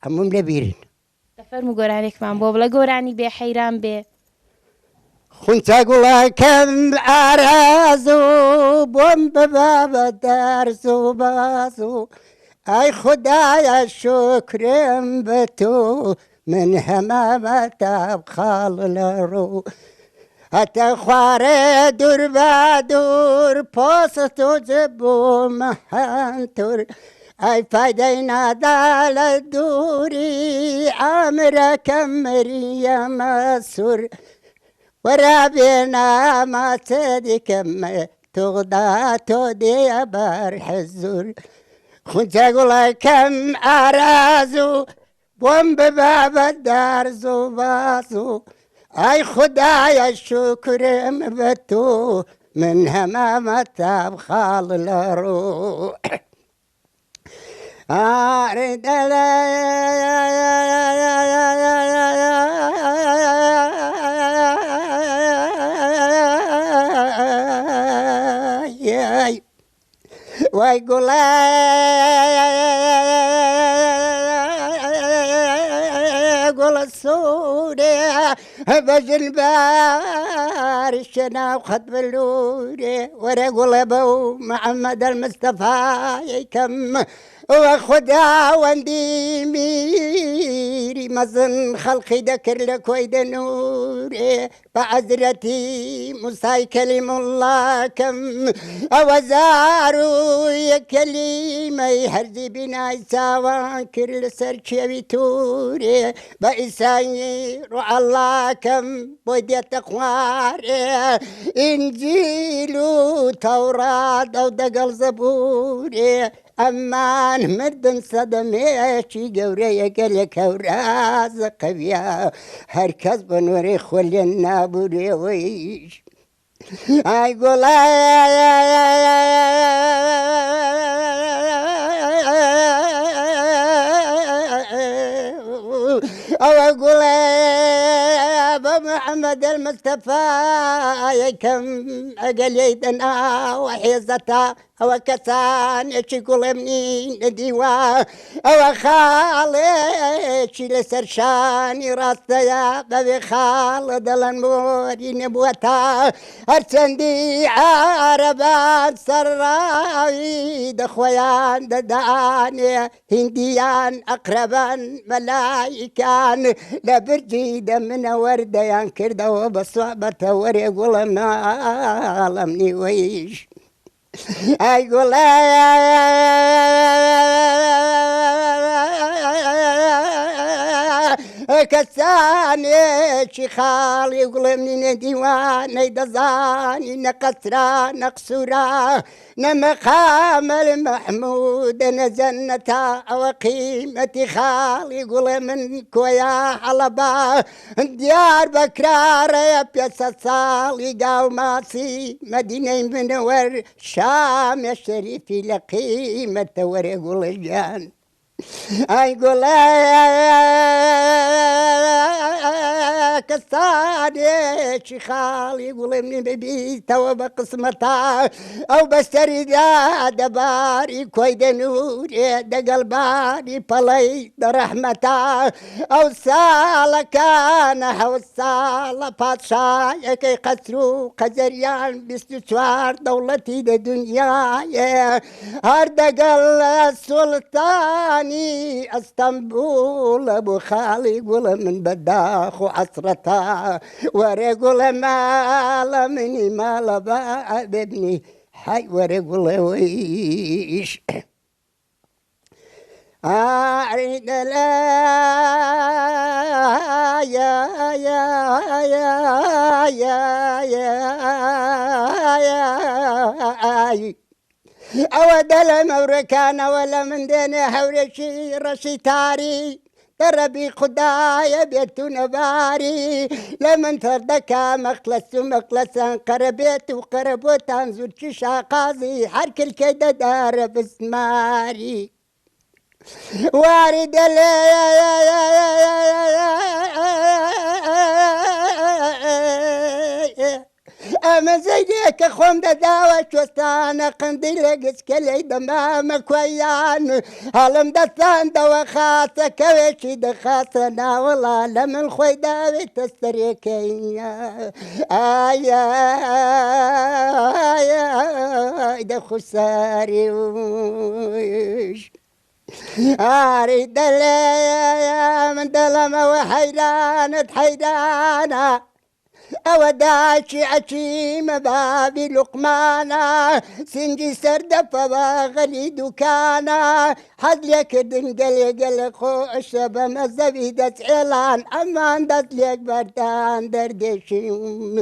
هەمووم لە بیرن. دەفەرموو گۆرانیەکمان بۆ بڵێ گۆرانی بێ حەیران بێ. خونچە گوڵەکەم ئارەزوو بۆم ببە بە دەرز و بازوو ئەی خودایە شوکرم بە تۆ من هەمە مەتاب خاڵ لە ڕوو هەتە خوارێ دوور بە دوور پۆست و جب و مەهەنتور ئەی فایدەی نادا لە دووری عامرەکەم مریە مەسوور وەرە بێنە ماچە دیکەم تۆغدا تۆ دێیە بەر حزوور خونچە گوڵەکەم ئارەزوو بۆم ببە بە دەرز و بازوو. ئای خودایە شوکرم بە تۆ من هەمامە تاب خاڵ لە ڕوو ئارێ دەلێ وای گوڵە گوڵە سوورێ بەژن بارشە ناو خەت بلوورێ وەرە گوڵە بەو محەممەد المستەفای کەم وە خوداوەندی میری مەزن خەڵقی دەکرد لە کۆی دەنوورێ بە عەزرەتی موسای کەلیم اللە کەم ئەوە زار و یەک کەلیمەی هەرزی بینای چاوان کرد لەسەر کێوی تورێ بە ئیسای ڕۆح اللە کەم بۆی دێتە خوارێ ئینجیل و تەوڕات ئەو دەگەڵ زەبورێ ئەمان مردن سەدەمێکی گەورەیە گەلێک هەوراز قەویە هەر کەس بە نۆرەی خۆ لێ نابورێوەیش ئای گوڵە ئەوە گوڵێ بە محەممەد المستەفا یەکەم ئەگەل لێی دەناوە حێزەتا ئەوە کەسانێکی گوڵم نین نەدیوە ئەوە خاڵێکی لەسەر شانی ڕاستەیە بەوێ خاڵە دەڵەن مۆری نەبووە تا هەرچەندی عارەبان سەرڕاوی دەخۆیان دەدانێ هیندیان ئەقرەبان مەلایکان لە برجی دەمنەوەر دەیان کردەوە بە سوعبەتە وەرێ گوڵە ماڵم نیوەیش ئای گوڵە کەسانێکی خاڵی گوڵم نینێ دیوانەی دەزانی نە قەسرا نە قسوورا نە مەقامە المەحموودە نە جەنەتا ئەوە قیمەتی خاڵی گوڵێ من کۆیا حەڵەبا دیار بەکرارەیە پێسە ساڵی گاو ماسی مەدینەی منەوەر شامێ شەریفی لە قیمەتە وەرێ گوڵێ گیان ئای گوڵە کەسانێکی خاڵی گوڵم ببیتەوە بە قسمەتا ئەو بەسەریدا دەباری کۆی دەنوورێ دەگەڵ باری پەڵەی دەڕەحمەتا ئەو ساڵەکانە حەوت ساڵە پادشایەکەی قەسر و قەجەریان 24 دەوڵەتی دە دنیایێ هەر دەگەڵ سوڵتانی ئەستەمبوڵ بوو خاڵی گوڵە من بەداخ و حەسرەتا وەرە گوڵە ماڵە منی ماڵە با ببنی حەی وەرە گوڵەوەیش ئاری دەلا یا یا یا یا یا یا ئەوە دەلە مەورەکانەوە لە من دێنێ هەورێکی ڕەشی تاری دەڕەبی خودایە بێت و نەباری لە من تەردەکا مەخلەس و مەخلەسان قەرەبێت و قەرەبۆتان زورکی شاقازی هەر کلکەی دەدارە بسماری واری دەلێ ئەمە زەیدێکە خۆم دەداوە کوێستانە قندیلە گچکە لێی دەمامە کۆیان هەڵم دەساندەوە خاسە کەوێکی دەخاسە ناوەڵا لە من خۆی داوێتە سەرێکەی ئایا دەخوساری ئاری دەلێ من دەڵەمەوە حەیرانت حەیرانە. ئەوە دایکی عەکیمە بابی لوقمانە سینگی سەر دەفەوە غەلی دوکانە حەز لێکردن گەلێ گەلێ خۆشە بە مەزەوی دەست ئێڵان ئەمان دەست لێک بەردان دەردێکیم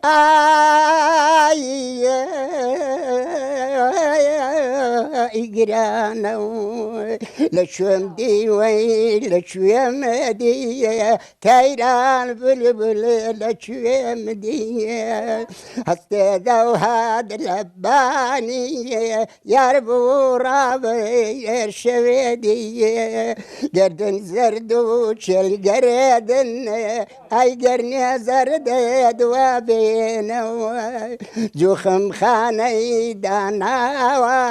ئای گرانە لە کوێم دیوەی لە کوێم دیە تەیران بلبل لە کوێم دیە هەستێ دەوهات لە بانیە یار بوو ڕاوەیە شەوێ دیە گەردن زەرد و چێل گەرێدن ئای گەرنێ زەردێ دوا بێنەوە جوخم خانەی داناوە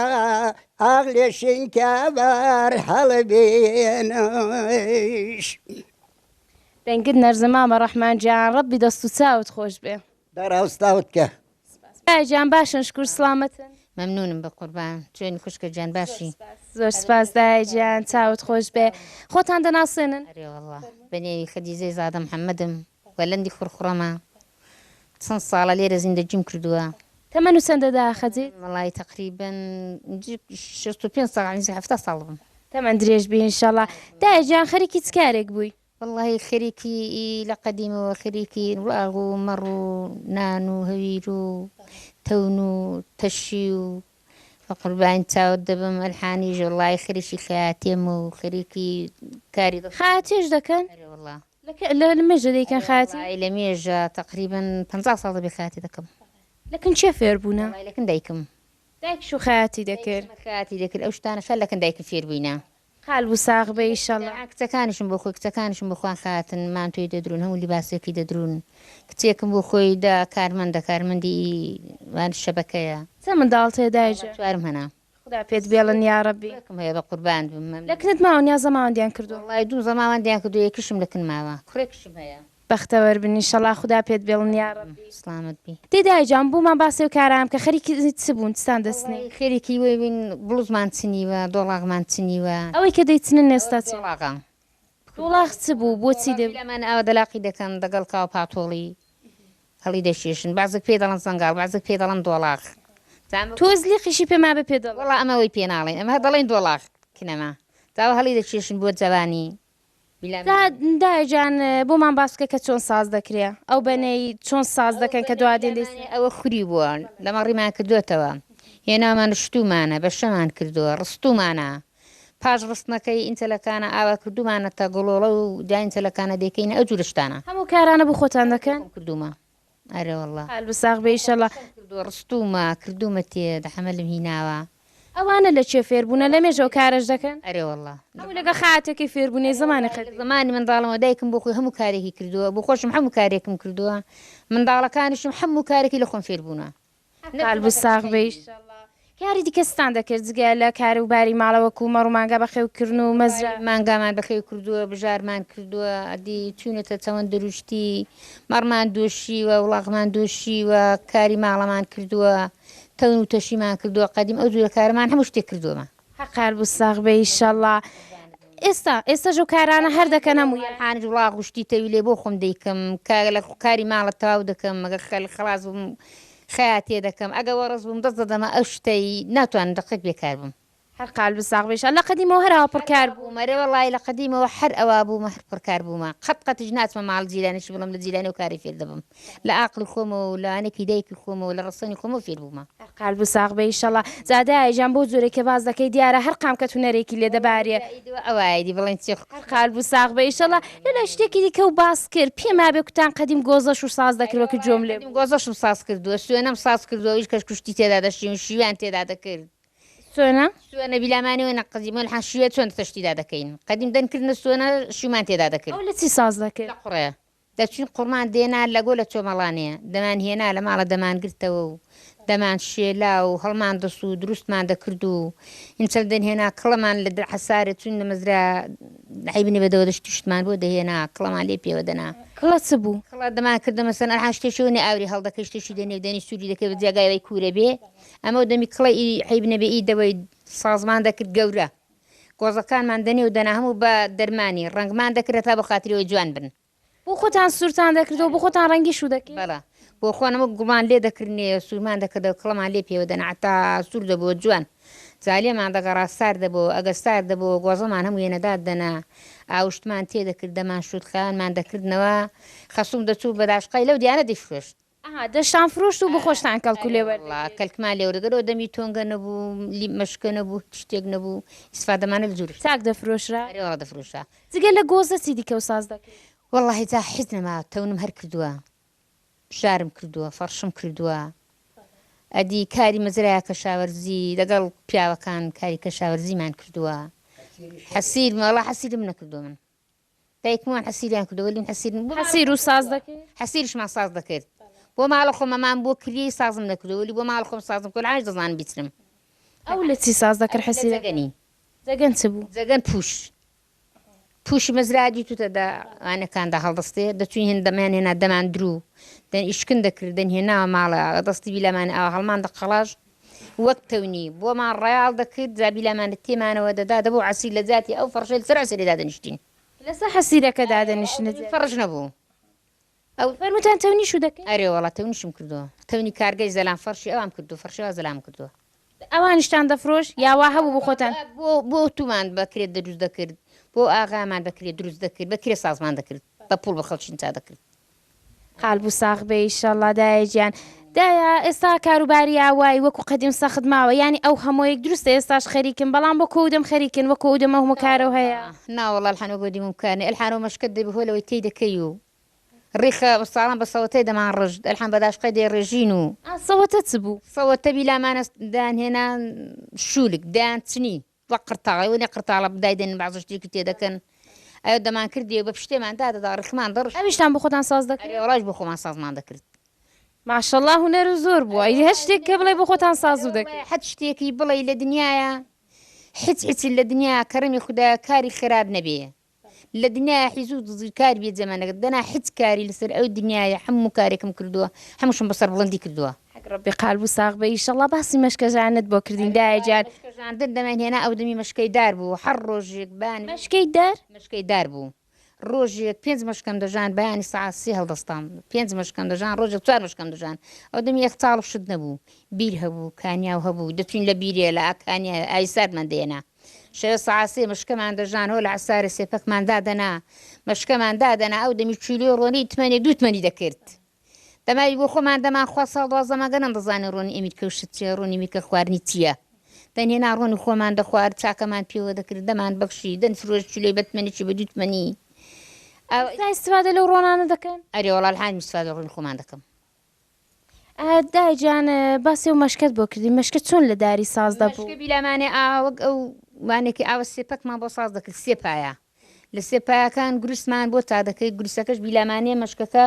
ئاغ لێ شینکە بار هەڵبێنەش. دەنگت نەرزە مامە ڕەحمان گیان ڕەبی دەست و چاوت خۆش بێ. دەڕاوستاوت کە. دایە گیان باشن شکور سڵامەتن. مەمنونم بەقوربان چۆنی خوشکە گیان باشی. زۆر سپاس دایە گیان چاوت خۆش بێ خۆتان دەناسێنن؟ ئەرێ وەڵا بەنێوی خەدیجەی زادە محەمەدم وەلەندی خوڕخوڕەمە چەند ساڵە لێرە زیندەگیم کردووە. تەمەنو چەندە دایە خەجیج؟ وەڵایی تەقریبەن 65 ساڵ نزیک 70 ساڵ بم. تەمەن درێژ بی انشاللە. دایە گیان خەریکی چ کارێک بووی؟ وەڵاهی خەریکی لە قەدیمەوە خەریکی وڵاغ و مەڕ و نان و هەویر و تەون و تەشی و بە قوربانی چاوت دەبم ئەلحانیش وەڵاهی خەریکی خەیاتێم و خەریکی کاری دەست. خەیاتیش دەکەن؟ ئەرێ وەڵا. لە لە مێژە دەیکەن خەیاتی؟ وەڵاهی لە مێژە تەقریبەن 50 ساڵ دەبێ خەیاتی دەکەم. لە کن کێ فێر بوونە؟ وەڵاهی لە کن دایکم. دایکشو خەیاتی دەکرد؟ دایکشم خەیاتی دەکرد ئەو شتانەش هەر لە کن دایکم فێر بووینە. قالب و ساغ بێ ئیشەڵا. کچەکانیشم بۆ خۆی کچەکانیشم بۆ خۆیان خاتن مانتۆی دەدرون هەموو لیباسێکی دەدرون کچێکم بۆ خۆی دە کارمەندە کارمەندی وان شەبەکەیە. چەند منداڵت هەیە دایە گیان؟ چوارم هەنە. خودا پێت بێڵن یاڕەبی. کوڕێکم هەیە بە قوربانت بم مەمنون. لە کنت ماون یا زەماوەندیان کردووە؟ وەڵای دوو زەماوەندیان کردووە یەکیشم لە کن ماوە کوڕێکیشم هەیە. بەختەوەر بن ئیشەڵا خودا پێت بێڵن یاڕەبی. سڵامەت بی. دەی دایە جان بۆمان باسی ئەو کارانە بکە خەریکی چ بوون چتان دەچنی؟ وەڵایی خەریکی وەی بووین بڵوزمان چنیوە دۆڵاغمان چنیوە. ئەوەی کە دەیچنن ئێستا چیە؟ دۆڵاغە. دۆڵاغ چ بوو بۆچی دە. دۆڵاغ بیلامان ئاوە دەلاقی دەکەن دەگەڵ کاو پاتۆڵی هەڵی دەکێشن بەعزێک پێی دەڵێن زەنگاڵ بەعزێک پێی دەڵێن دۆڵاغ جا ئەمە. تۆز لیقیشی پێ مابێ پێ دەڵێن. وەڵا ئەمە وەی پێ ناڵێین ئەمە هەر دەڵێین دۆڵاغ کنەما جا ئەوە هەڵی دەکێشن بۆ جەوانی دایە گیان بۆمان باس بکە کە چۆن ساز دەکرێ ئەو بەنەی چۆن ساز دەکەن کە دوا دێن دەیسن. ئەوە خوری بووە لە مەڕیمان کردۆتەوە هێناومانە شتوومانە بەشەمان کردووە ڕستوومانە پاش ڕستنەکەی ئینچەلەکانە ئاوا کردوومانەتە گڵۆڵە و جا ئینچەلەکانە دەیکەینە ئەو جورە شتانە. هەموو کارانە بۆ خۆتان دەکەن؟ خۆم کردوومە ئەرێ وەڵا. قالب ساغ بێ ئیشەڵا. خۆم کردووە ڕستوومە کردوومە تێ دەحەمەلم هیناوە. ئەوانە لە کوێ فێر بوونە لە مێژە ئەو کارەش دەکەن؟ ئەرێ وەڵا. هەموو لەگەڵ خاتەکەی فێر بوونەی زەمانی قەدیم. لە زەمانی منداڵمەوە دایکم بۆ خۆی هەموو کارێکی کردووە بۆ خۆشم هەموو کارێکم کردووە منداڵەکانیشم حەموو کارێکی لە خۆم فێر بوونە. قالب ساغ بێ ئیشەڵا. کاری دیکە چتان دەکرد جگە لە کار و باری ماڵە وەکو مەڕ و مانگا بەخێو کردن و مەزرا؟ مانگامان بەخێو کردووە، بژارمان کردووە، ئەدی چووینەتە چەوەن دروشتی، مەڕمان دۆشیوە، وڵاغمان دۆشیوە، کاری ماڵەمان کردووە، تەون و تەشیمان کردووە، قەدیم ئەو جورە کارەمان هەموو شتێک کردووەمە. هەر قالب ساغ بێ ئیشەڵا. ئێستا ئێستاش ئەو کارانە هەر دەکەن هەموویان؟ حانج وڵاغ و شتی تەویلەی بۆ خۆم دەیکەم، کە لە کاری ماڵە تەواو دەکەم، ئەگەر خەڵاس بووم خەیاتێ دەکەم ئەگە وەڕس بووم دەست دەدەمە ئەو شتەی ناتوانم دەقێک بێکار بم. هەر قالب ساغ بێ ئیشا لە قەدیمەوە هەر ئاوا پڕکار بووم. ئەرێ وەڵایی لە قەدیمەوە هەر ئەوا بوومە هەر پڕکار بوومە قەت قەتیش ناچمە ماڵ جیرانیش بڵێم لە جیرانی ئەو کارەی فێر دەبم لە ئاقڵی خۆمەوە و لەوانەکی دایکی خۆمەوە لە ڕەسەنی خۆمەوە فێر بوومە. هەر قالب ساغ بێ ئیشەڵا. جا دایە گیان بەو جۆرەی کە باس دەکەی دیارە هەر قامکەت هونەرێکی لێ دەبارێ. ئەوایە دی بڵێن چی. هەر قالب ساغ بێ ئیشەڵا. لەلای شتێکی دیکە و باس کرد پێم وابێ کوتان قەدیم گۆزەش و ساز دەکرد وەک گوێم لێ بوو. قەدیم گۆزەشم ساز کردووە سوێنەم ساز کردووە ئەویش کەش کوشتی تێدا دەشیم و شیویان تێدا دەکرد. سوێنە؟ سوێنە بیلامانی وێنە قەدیم وەلحان شیوە چۆن تەشتیدا دەکەین قەدیم دەنکردنە سوێنە شیومان تێدا دەکرد. ئەو لە چی ساز دەکرد؟ لە قوڕێ. دەچوین قوڕمان دێنا لە گۆلە چۆمەڵانێ دەمان هێنا لە ماڵە دەمان گرتەوە و دەمان شێلا و هەڵمان دەسوو و دروستمان دەکرد و ئینچەل دەنهێنا کڵەمان لە حەسارێ چوین لە مەزرا حەیبنی بەدەوە دەشتیشتمان بۆ دەهێنا کڵەمان لێ پێوە دەنا. کڵە چ بوو؟ کڵە دەمان کردە مەسەن ئەلحان شتێکی وەنێ ئاوری هەڵدەکەی شتێکی دەنێ و دەنی سووری دەکەی بە جێگای وەی کوورە بێ ئەمە و دەمی کڵە ئی حەیب نەبێ ئی دەوەی سازمان دەکرد گەورە گۆزەکانمان دەنێ و دەنا هەموو بە دەرمانی ڕەنگمان دەکرد هەتا بۆ خاتری ئەوەی جوان بن. بۆ خۆتان سوورتان دەکردەوە بۆ خۆتان ڕەنگی شوو دەکرد؟ بەڵێ بۆ خۆنەوە گوڵمان لێ دەکردنێ سوورمان دەکردەوە کڵەمان لێ پێوە دەنا هەتا سوور دەبووە جوان جا لێمان دەگەڕا سارد دەبۆوە ئەگەر سارد دەبۆوە گۆزەمان هەموو یەنەدات دەنا ئاوشتمان تێ دەکرد دەمان شووت خەیانمان دەکردنەوە خەسووم دەچوو بە داشقای لەو دیانە دەیفرۆشت. ئەها دەشتان فرۆشت و بۆ خۆشتان کەڵکو لێ وەرەوەڵا وەردەگرت. کەلکمان لێ وەردەگرت ئەو دەمی تۆنگە نەبوو لی مەشکە نەبوو هیچ شتێک نەبوو ئیسفادەمانە لە جورە شتان. چاک دەفرۆشرا؟ ئەرێوەڵا دەفرۆشرا. جگە لە گۆزە چی دیکە و ساز دەکەی؟ وەڵاهی جا حیچ نەما تەونم هەر کردووە ژارم کردووە فەڕشم کردووە ئەدی کاری مەزرایە کەشاوەرزی لەگەڵ پیاوەکان کاری کەشاوەرزیمان کردووە حەسیر وەڵا حەسیرم نەکردووە من دایکمان حەسیریان کردووە وەلی من حەسیرم بۆ ماڵە حەسیر و ساز دەکەی؟ حەسیریشمان ساز دەکرد بۆ ماڵە خۆمەمان بۆ کری سازم نەکردووە وەلی بۆ ماڵە خۆم سازم کرد ئاش دەزانم بیچنم ئەو لە چی ساز دەکرد لە حەسیرەکە؟ جەگەنی جەگەن چ بوو؟ جەگەن پووش پووشی مەزرا دیتوتە دە ئانەکاندا هەڵدەستێ دەچوین هێن دەمان هێنا دەمان درو دەن ئیشکن دەکرد دەن هێناوە ماڵە دەستی بیلامان ئاوا هەڵمان دەقەڵاش وەک تەونی بۆمان ڕەیاڵ دەکرد جا بیلامانە تێمانەوە دەدا دەبوو عەسیر لە جاتی ئەو فەڕشەی لەسەر عەسیرێ دادەنیشتین. لەسەر حەسیرەکە دادەنیشتن ئەو فەڕش نەبوو ئەو فەرمووتان تەونیشو دەکەی؟ ئەرێ وەڵا تەونیشم کردووە تەونی کارگەی زەلام فەڕشی ئەوام کردووە فەڕشی ئەوا زەلام کردووە. ئەوانیشتان دەفرۆشت یا وا هەبوو بۆ خۆتان؟ بۆ بۆ تومان بە کرێ دروست دەکرد بۆ ئاغامان بە کرێ دروست دەکرد بە کرێ سازمان دەکرد بە پوڵ بە خەڵکین چا دەکرد. قالب و ساغ بێ ئیشەڵا دایە گیان. دایە ئێستا کاروباری ئاوای وەکو قەدیم سەخت ماوە یانی ئەو هەمۆیەک دروستە ئێستاش خەریکن بەڵام بۆ کۆودەم خەریکن وەکو ئەو دەمە هەموو کارەو هەیە. ناوەڵا الحان وەکو دیموم کار نیە الحان ئەو مەشکە دەبی هۆ لەوەی تێی دەکەی و ڕیخە ساڵان بە سەوەتەی دەمان ڕژد ئەلحان بە داشقەی دەیڕێژین و. ئا سەوەتە چ بوو؟ سەوەتە بیلامانە دەیان هێنا شوولک دەیان چنی وەک قرتاڵە وەنێ قرتاڵە دایدەنن بەعزە شتێکی تێ دەکەن ئەوە دەمان کردی و بە پشتێمان دادەدا ڕیخمان دەڕشت. ئەویشتان بۆ خۆتان ساز دەکرد؟ ئەرێ وەڵایش بۆ خۆمان سازمان دەکرد. ماشەڵا هونەر زۆر بووە ئیدی هەر شتێک کە بڵێ بۆ خۆتان سازو دەکرد. حەد شتێکی بڵێی لە دنیایا حیچ حیچی لە دنیا کەرەمی خودایە کاری خراپ نەبێ لە دنیایا حیزو دزی کار بێ جێمان نەکرد دەنا حیچ کاری لەسەر ئەو دنیایە حەموو کارێکم کردووە حەمووشم بە سەربڵندی کردووە. حەق ڕەبی قالب و ساغ بێ ئیشەڵا باسی مەشکەژانت بۆ کردین دایە گیان. مەشکە ژاندن دەمان هێنا ئەو دەمی مەشکەی دار بوو هەر ڕۆژێک بان. مەشکەی دار؟ مەشکەی دار بوو ڕۆژێک پێنج مەشکەم دەژان بەیانی سەعات سێ هەڵدەستام پێنج مەشکەم دەژان ڕۆژێک چوار مەشکەم دەژان ئەو دەمی یەخچاڵ و شت نەبوو بیر هەبوو کانیاو هەبوو دەچوین لە بیرێ لە کانیاوێ ئاوی ساردمان دەهێنا شەوێ سەعات سێ مشکەمان دەژان هۆ لە عەسارێ سێپەکمان دادەنا مشکەمان دادەنا ئەو دەمی کیلۆی ڕۆنی تمەنێ دوو تمەنی دەکرد دەماوی بۆ خۆمان دەمان خوا ساڵ 12 مانگە نەمدەزانی ڕۆنی ئەمیرکە و شت چیە ڕۆنی میرکە خواردنی چییە دەنهێنا ڕۆنی خۆمان دەخوارد چاکەمان پێوە دەکرد دەمان بەخشی دەنفرۆشت کیلۆی بە تمەنێکی بە دوو تمەنی ئەو ئێستا ئیستفادە لەو ڕۆنانە دەکەن؟ ئەرێ وەڵا الحان ئیستفادە ڕۆنی خۆمان دەکەم. دایە گیان باسی ئەو مەشکەت بۆ کردین مەشکە چۆن لە داری ساز دەبوو؟ مەشکە بیلامانێ ئاوا وەک ئەو وانێکی ئاوە سێ پەکمان بۆ ساز دەکرد سێ پایە لە سێ پایەکان گروسمان بۆ تا دەکرد گروسەکەش بیلامانێ مەشکەکە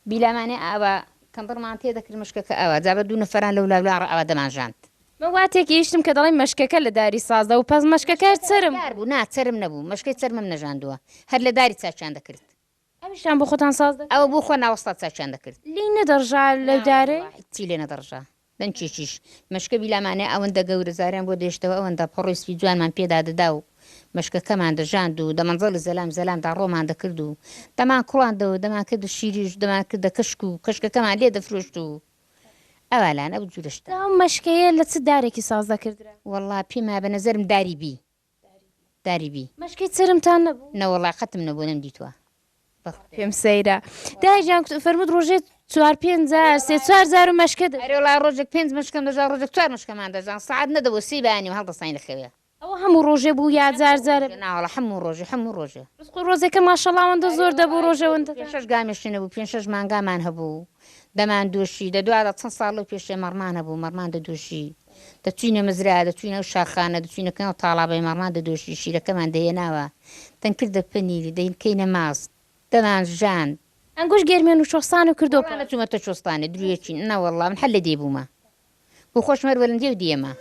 بیلامانێ ئاوا کەندڕمان تێ دەکرد مەشکەکە ئاوا جا بە دوو نەفەران لەو لاو لا ئاوا دەمانژاند. من وا تێگەیشتم کە دەڵێی مەشکەکە لە داری ساز دەبوو پەس مەشکەکە هەر چەرم. دار بوو نا چەرم نەبوو مەشکەی چەرمم نەژاندووە هەر لە داری چاکیان دەکرد. ئەویشتان بۆ خۆتان ساز دەکرد؟ ئەوە بۆ خۆ ناوەستا چاکیان دەکرد. لێی نەدەڕژا لەو دارەی؟ نا وەڵا هیچی لێ نەدەڕژا. دەنکێکیش. مەشکە بیلامانێ ئەوەندە گەورە زاریان بۆ دەهێشتەوە ئەوەندە پەڕۆی سپی جوانمان پێدا دەدا و مەشکەکەمان دەژاند و دە مەنزەڵی زەلام زەلامدا ڕۆمان دەکرد و دەمان کوڵاندەوە دەمان کردە شیریش دەمان کردە کەشک و کەشکەکەمان لێ دەفرۆشت و ئەوالان ئەو جورە شتە. ئەو مەشکەیە لە چ دارێکی ساز دەکردرا؟ وەڵا پێم وایە بە نەزەرم داری بی. داری بی. مەشکەی چەرمتان نەبوو؟ نەوەڵا قەتم نەبوو نەمدیتوە بەخوا. پێم سەیرە دایە گیان فەرمووت ڕۆژێ چوار پێنج جار سێ چوار جار و مەشکە دەژا. ئەرێ وەڵا ڕۆژێک پێنج مەشکەم دەژا ڕۆژێک چوار مەشکەمان دەژان سەعات نەدەبوو سێی بەیانی و هەڵدەستاین لە خەوێ. ئەوە هەموو ڕۆژێ بوو یا جار جارە بوو؟ ناوەڵا هەموو ڕۆژێ هەموو ڕۆژێ. ڕزق و ڕۆزێکە ماشەڵا ئەوەندە زۆر دەبوو ڕۆژێ ئەوەندە. پێنج شەش گامێشی نەبوو پێنج شەش مانگامان هەبوو دەماندۆشی دە دوادا چەند ساڵ لەو پێشێ مەڕمان هەبوو مەڕمان دەدۆشی دەچوینە مزرا دەچوینە ئەو شاخانە دەچوینە کەناو تاڵابەی مەڕمان دەدۆشی شیرەکەمان دەهێناوە دەنکردە پەنیر دەینکەینە ماست دەمان ژاند. ئەنگوش گەرمیان و چۆستان و کردۆ وەڵا پڕ. نەچومەتە چۆستانێ درویەکین نەوەڵا من حەر لە دێ بوومە بۆ خۆشم هەر وەلم دێ و دێمە.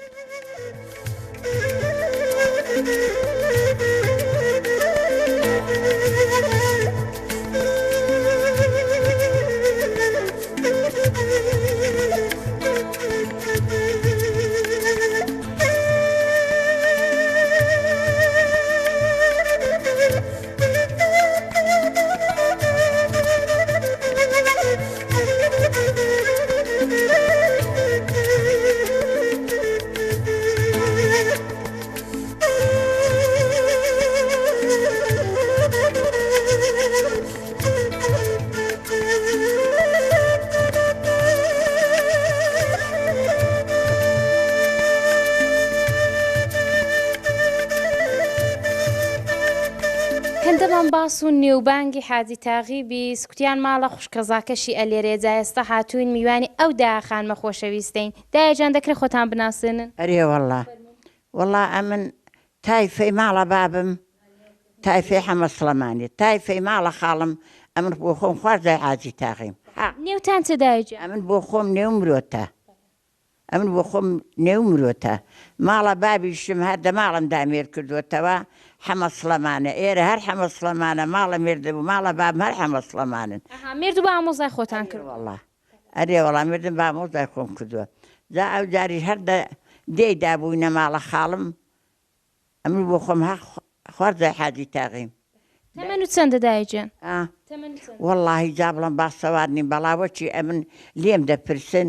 چۆن باس و نێوبانگی حاجی تاغی 20 کوتیان ماڵە خوشکەزاکەشی ئەلێرێ جا ئێستا هاتووین میوانی ئەو دایە خانمە خۆشەویستەین دایە جان دەکرێ خۆتان بناسێنن؟ ئەرێ وەڵا وەڵا ئەمن تایفەی ماڵە بابم تایفەی حەمە سڵەمانی تایفەی ماڵە خاڵم ئەمن بۆ خۆم خوارزای حاجی تاغیم حا. نێوتان چە دایە گیان؟ ئەمن بۆ خۆم نێوم مرۆتە ئەمن بۆ خۆم نێو مرۆتە ماڵە بابیشم هەر دە ماڵم دا مێرد کردۆتەوە حەمە سڵەمانە ئێرە هەر حەمە سڵەمانە ماڵە مێردم و ماڵە بابم هەر حەمە سڵەمانن. ئەها مێرد و بە ئامۆزای خۆتان کردوە. وەڵا ئەرێ وەڵا مێردم بە ئامۆزای خۆم کردوە جا ئەو جاریش هەر دە دێی دا بووینە ماڵە خاڵم ئەمن بۆ خۆم هە خوارزای حاجی تاغیم. تەمەنت چەندە دایە گیان؟ ئا وەڵاهی جا بڵێم با سەواد نیم بەڵا وەکی ئەمن لێم دەپرسن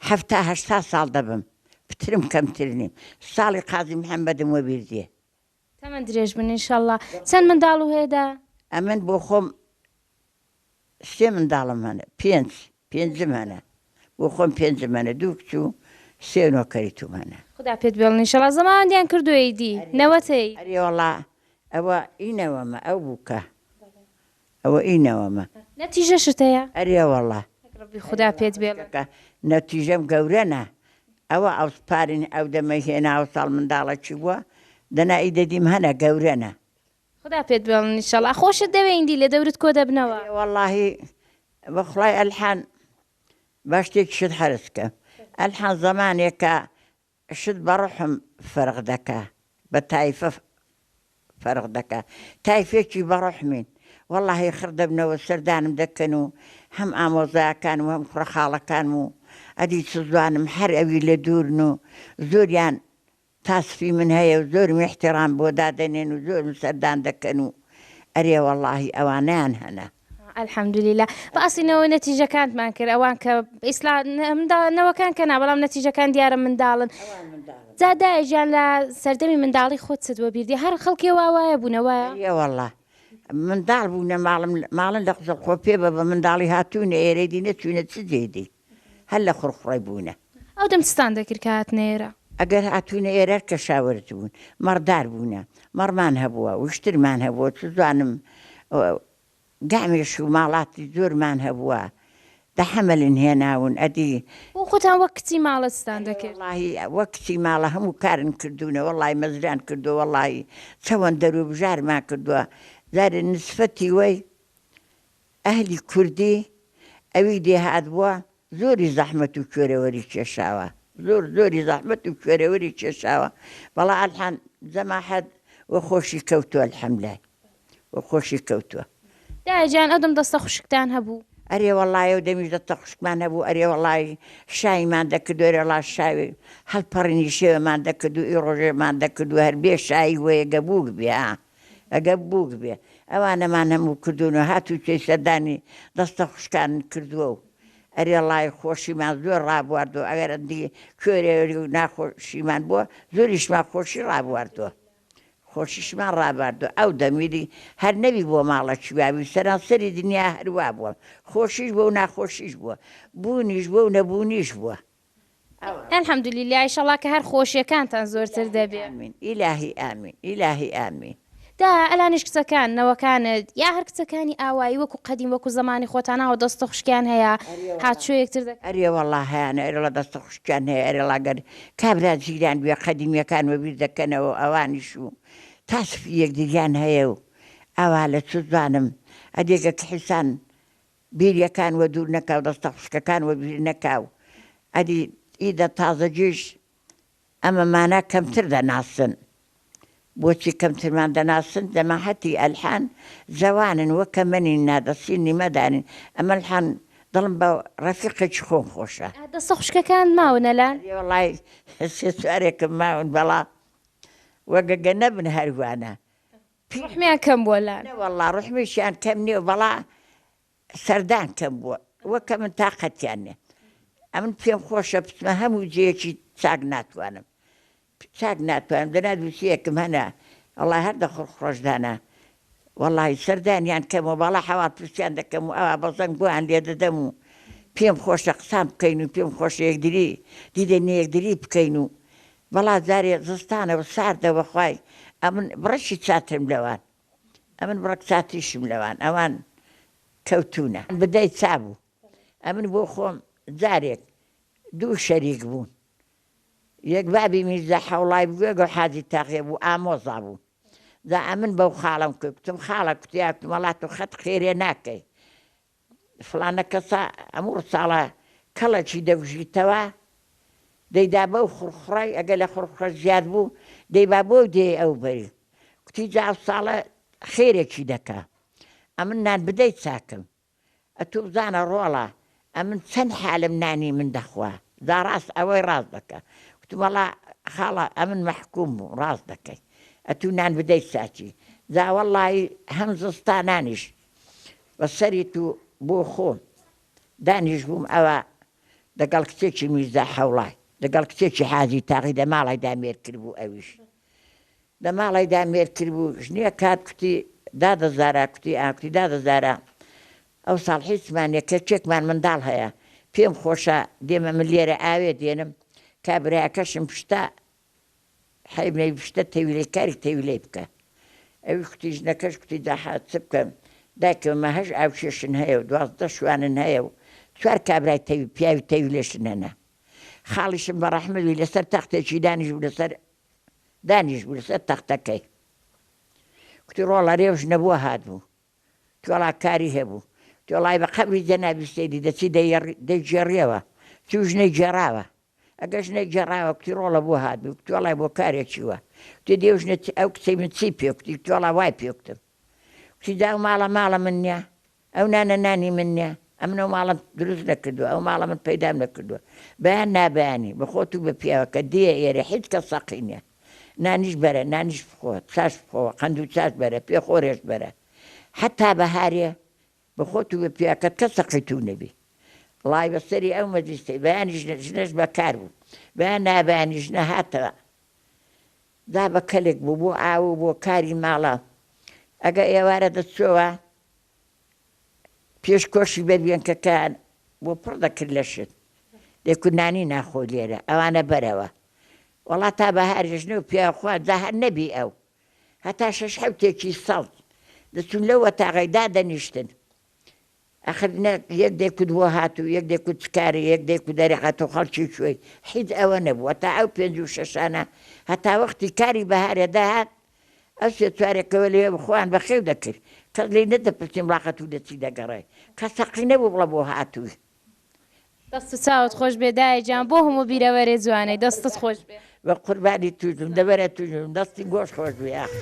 حەفتا هەشتا ساڵ دەبم پترم کەمتر نیم ساڵی قازی محەمەدم وەبیر دێ. تەمەن درێژ بن انشاللە چەند منداڵو هەیە دایە؟ ئەمن بۆ خۆم سێ منداڵم هەنە پێنج پێنجم هەنە بۆ خۆم پێنجم هەنە دوو کچ و سێ نۆکەری توم هەنە. خودا پێت بێڵن ئیشەڵا زەماوەندیان کردووە ئیدی نەوەتەی. ئەرێ وەڵا ئەوە ئی نەوەمە ئەو بووکە ئەوە ئی نەوەمە. نەتیژەشت هەیە؟ ئەرێ وەڵا. ڕەبی خودا پێت بێڵێ. نەتیژەم گەورەنە ئەوە ئەوسپارین ئەو دەمەی هێناوە ساڵ منداڵەکی بووە دەنا ئی دەدیم هەنە گەورەنە. خودا پێت بێڵن ئیشەڵا خۆشت دەوێ ئیندی لە دەورت کۆ دەبنەوە. ئەرێ وەڵاهی بەخوڵای ئەلحان با شتێکیشت عەرز کەم ئەلحان زەمانێکە شت بە ڕوحم فەرق دەکا بە تایفە فەرق دەکا تایفێکی بە ڕوحمین وەڵاهی خڕ دەبنەوە سەردانم دەکەن و هەم ئامۆزاکانم و هەم کوڕە خاڵەکانم و ئەدی چ زوانم هەر ئەوی لە دوورن و زۆریان تاسفی من هەیە و زۆرم ئیحتیڕام بۆ دادەنێن و زۆرم سەردان دەکەن و ئەرێ وەڵاهی ئەوانەیان هەنە. الحمدللە باسی نەوە نەتیجەکانتمان کرد ئەوان کە ئیسلا منداڵ نەوەکان کە نا بەڵام نەتیجەکان دیارە منداڵن جا دایە گیان لە سەردەمی منداڵی خۆت چت وەبیر دێ هەر خەڵکێ وا وایە بوونە وایە؟ ئەرێ وەڵا منداڵ بوونە ماڵم ماڵن لە قوزەڵ خۆ پێ بە بە منداڵی هاتوونە ئێرەی دی نەچووینە چ جێی دی. هەر لە خوڕخوڕی بوونە. ئەو دەم چتان دەکرد کە هاتنە ئێرە؟ ئەگەر هاتوونە ئێرە کەشاوەرز بوون، مەڕدار بوونە، مەڕمان هەبووە، وشترمان هەبووە، چزانم گامێش و ماڵاتی زۆرمان هەبووە، دە حەملن هێناون، ئەدی. بۆ خۆتان وەک کچی ماڵە چتان دەکرد؟ وەڵاهی وەک کچی ماڵە هەموو کارن کردوونە، وەڵاهی مەزران کردووە، وەڵاهی چەوەندەر و بژارمان کردووە، جارێ نسفەتی وەی ئەهلی کوردی ئەوی دێهات بووە زۆری زەحمەت و کوێرەوەری کێشاوە زۆر زۆری زەحمەت و کوێرەوەری کێشاوە بەڵا ئەلحان جەماحەت وە خۆشی کەوتووە الحملای وە خۆشی کەوتووە. دایە گیان ئەو دەم دەستە خوشکتان هەبوو؟ ئەرێ وەڵای ئەو دەمیش دەستە خوشکمان هەبوو ئەرێ وەڵای شاییمان دەکرد ئەرێ وەڵا شاوی هەڵپەڕینی شێوەمان دەکرد و ئی ڕۆژێمان دەکرد و هەر بێ شایی وەیە گە بووک بێ ها ئەگەر بووک بێ ئەوانەمان هەموو کردوون و هاتووچۆی سەردانی دەستە خوشکانن کردووە و ئەرێڵای خۆشیمان زۆر ڕابواردووە ئەگەر ئەندی کوێرەوەری و ناخۆشیمان بووە زۆریشمان خۆشی ڕابواردووە خۆشیشمان ڕاباردووە ئەو دەمیری هەر نەبی بۆ ماڵەکی وابی سەرانسەری دنیا هەر وابووە خۆشیش بووە و ناخۆشیش بووە بوونیش بووە و نەبوونیش بووە. الحمدللە ئیشەڵا کە هەر خۆشیەکانتان زۆرتر دەبێ. ئامین ئیلاهی ئامین ئیلاهی ئامین. دا ئەلانیش کچەکان نەوەکانت یا هەر کچەکانی ئاوایی وەکو قەدیم وەکو زەمانی خۆتان ئاوە دەستە خوشکیان هەیە هاتچۆ یەکتر دەکەن؟ ئەرێ وەڵا هەیانە ئەرێڵا دەستە خوشکیان هەیە ئەرێڵا گەر کابرا جیران بێ قەدیمیەکان وەبیر دەکەنەوە ئەوانیش و تاسفی یەکدریان هەیە و ئاوا لە چوزانم ئەدێگە کحیسان بیریەکان وە دوور نەکا و دەستە خوشکەکان وە بیر نەکا و ئەدی ئی دە تازەگیش ئەمە مانا کەمتر دەناسن بۆچی کەمترمان دەناسن جەماحەتی ئەلحان جەوانن وە کەمەنین نادەسین نیمەدانین ئەمە الحان دڵم بە ڕەفیقێکی خۆم خۆشە. دەستە خوشکەکانت ماون ئەلان؟ ئەرێ وەڵای سێ چوارێکم ماون بەڵا وەگەگە نەبن هەروانە ڕوحمیان کەم بووە لان. نەوەڵا ڕوحمیشیان کەم نیە و بەڵا سەردان کەم بووە وەکە من تاقەتیان نیە ئەمن پێم خۆشە بچمە هەموو جێیەکی چاک ناتوانم چاک ناتوانم دەنا دووسیەکم هەنە وەڵا هەر دە خڕخڕۆش دانا وەڵی سەردانیان کەم و بەڵا حەواڵ پرسیان دەکەم و ئەوا بەزەنگ بۆیان لێ دەدەم و پێم خۆشە قسان بکەین و پێم خۆشە یەکدری دیدەنی یەکدری بکەین و بەڵا جارێ زستانە و ساردە وەخوای ئەمن بڕەکی چاترم لەوان. ئەمن بڕەک چاتریشم لەوان ئەوان کەوتوونە. بدەی چا بوو ئەمن بۆ خۆم جارێک دوو شەریک بوون یەک بابی میرزا حەوڵای بوو یەک حاجی تاقیە بوو ئامۆزا بوو جا ئەمن بەو خاڵەم کرد کوتم خاڵە کوتیا کوتم وەڵا تۆ خەت خێرێ ناکەی فڵانە کەسە هەموو ساڵە کەڵەکی دەگوژیتەوە دەیدا بەو خوڕخوڕای ئەگەر لە خوڕخوڕە زیاد بوو دەیبا بۆ دێی ئەو بەری کوتی جا ئەو ساڵە خێرێکی دەکا ئەمن نان بدەی چاکم ئەتوو بزانە ڕۆڵە ئەمن چەند حالم نانی من دەخوا جا ڕاست ئەوەی ڕاست دەکا کوتم وەڵا خاڵە ئەمن مەحکوم بووم ڕاست دەکەی ئەتوو نان بدەی چاکی جا وەڵڵاهی هەم زستانانیش بە سەری تو بۆ خۆم دانیش بووم ئەوە دەگەڵ کچێکی میرزا حەوڵای دەگەڵ کچێکی حاجی تاقی دە ماڵی دا مێرد کردبوو ئەویش دە ماڵی دا مێرد کردبوو ژنێک هات کوتی دادە زارا کوتی ئا کوتی دادە زارا ئەو ساڵ هیچمان نیە کەچێکمان منداڵ هەیە پێم خۆشە دێمە من لێرە ئاوێ دێنم کابراکەشم پشتە حەیب نەبی پشتە تەویلەی کاری تەویلەی بکە ئەویش کوتی ژنەکەش کوتی داحە چ بکەم دایکم مە هەشت ئاوکێشن هەیە و 12 شوانن هەیە و چوار کابرای تەوی پیاوی تەویلەشن هەنە خاڵیشم بە ڕەحمەت بی لەسەر تەختێکی دانیش بوو لەسەر دانیش بوو لەسەر تەختەکەی کوتی ڕۆڵە رێوش نەبووە هات بوو توێڵا کاری هەبوو توێڵای بە قەبری جەنابی سەیدی دەچی دەیگێڕیەوە چوو ژنەی گێڕاوە ئەگەر ژنێک گێڕاوە کوتی ڕۆڵە بۆ هات بووی کوتی وەڵای بۆ کارێکی وا کوتی دێ و ژنە ئەو کچەی من چی پێ کوتی کوتی وەڵا وای پێ کوتم کوتی جا ئەو ماڵە ماڵە من نییە ئەو نانە نانی من نییە ئەمن ئەو ماڵەم دروست نەکردووە ئەو ماڵە من پەیدام نەکردووە بەیان نابەیانی بە خۆت و بە پیاوەکە دێ ئێرە هیچ کەس سەقی نییە نانیش بەرە نانیش بخۆ چاش بخۆوە قەند و چاش بەرە پێخۆرێش بەرە حەتا بەهارێ بە خۆت و بە پیاکەت کەس هەقی توو نەبی ڵای بە سەری ئەو مەجلیسەی بەیانی ژنە ژنەش بە کار بوو بەیان نابەیانی ژنە هاتەوە دا بە کەلک بوو بۆ ئاو و بۆ کاری ماڵە ئەگە ئێوارە دەچۆوە پێش کۆشی بەروێنکەکەیان بۆ پڕ دەکرد لە شت دەیکوت نانی ناخۆی لێرە ئەوانە بەرەوە وەڵا تا بەهارێ ژنە و پیاو خوا جا هەر نەبی ئەو هەتا شەش حەوتێکی ساڵ دەچوون لەو وەتاغەی دادەنیشتن ئەخر نە یەک دەیکوت بۆ هاتوو یەک دەیکوت چ کارێ یەک دەیکوت دەرێ هاتوو خەڵکی کوێی حیچ ئەوە نەبوو هەتا ئەو پێنج و شەشانە هەتا وەختی کاری بەهارێ دەهات ئەو سێ چوارێکەوە لەوێ خۆیان بەخێو دەکرد کەس لێی نەدەپرسین ڕاقەتوو لە چی دەگەڕێ کەس هەقی نەبوو بڵێ بۆ هاتووی. دەست و چاوت خۆش بێ دایە گیان بۆ هەموو بیرەوەرێ جوانەی دەستت خۆش بێ. بە قوربانی توش بم دەبەرە توش بم دەستی گۆش خۆش بێ ئاخ.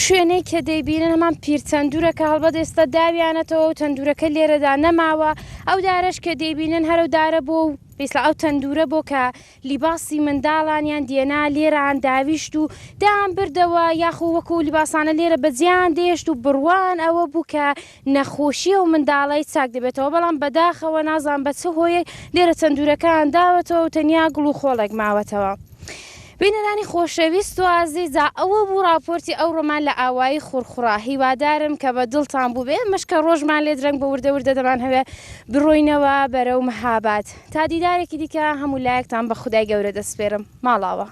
شوێنەی کە دەیبینن هەمان پیرتەندورە کە هەڵبەت ئێستا داویانەتەوە و تەندورەکە لێرەدا نەماوە ئەو دارەش کە دەیبینن هەرەو دارە بۆ و بیسلا ئەو تەندورە بۆ کە لیباسی منداڵانیان دێنا لێرەیان داویشت و دەیان بردەوە یاخۆ وەکو لیباسانە لێرە بەجێیان دێشت و بڕوایان ئەوە بوو کە نەخۆشی ئەو منداڵەی چاک دەبێتەوە بەڵام بەداخەوە نازانم بە چ هۆیەک لێرە تەندورەکەیان داوەتەوە و تەنیا گوڵ و خۆڵێک ماوەتەوە. بینەرانی خۆشەویست و ئازیز جا ئەوە بوو ڕاپۆرتی ئەوڕۆمان لە ئاوایی خوڕخوڕا هیوادارم کە بە دڵتان بووبێ ئێمەش کە ڕۆژمان لێ درەنگ بە وردە وردە دەمانهەوێ بڕۆینەوە بەرەو مهاباد تا دیدارێکی دیکە هەموو لایەکتان بە خودای گەورە دەسپێرم ماڵاوا.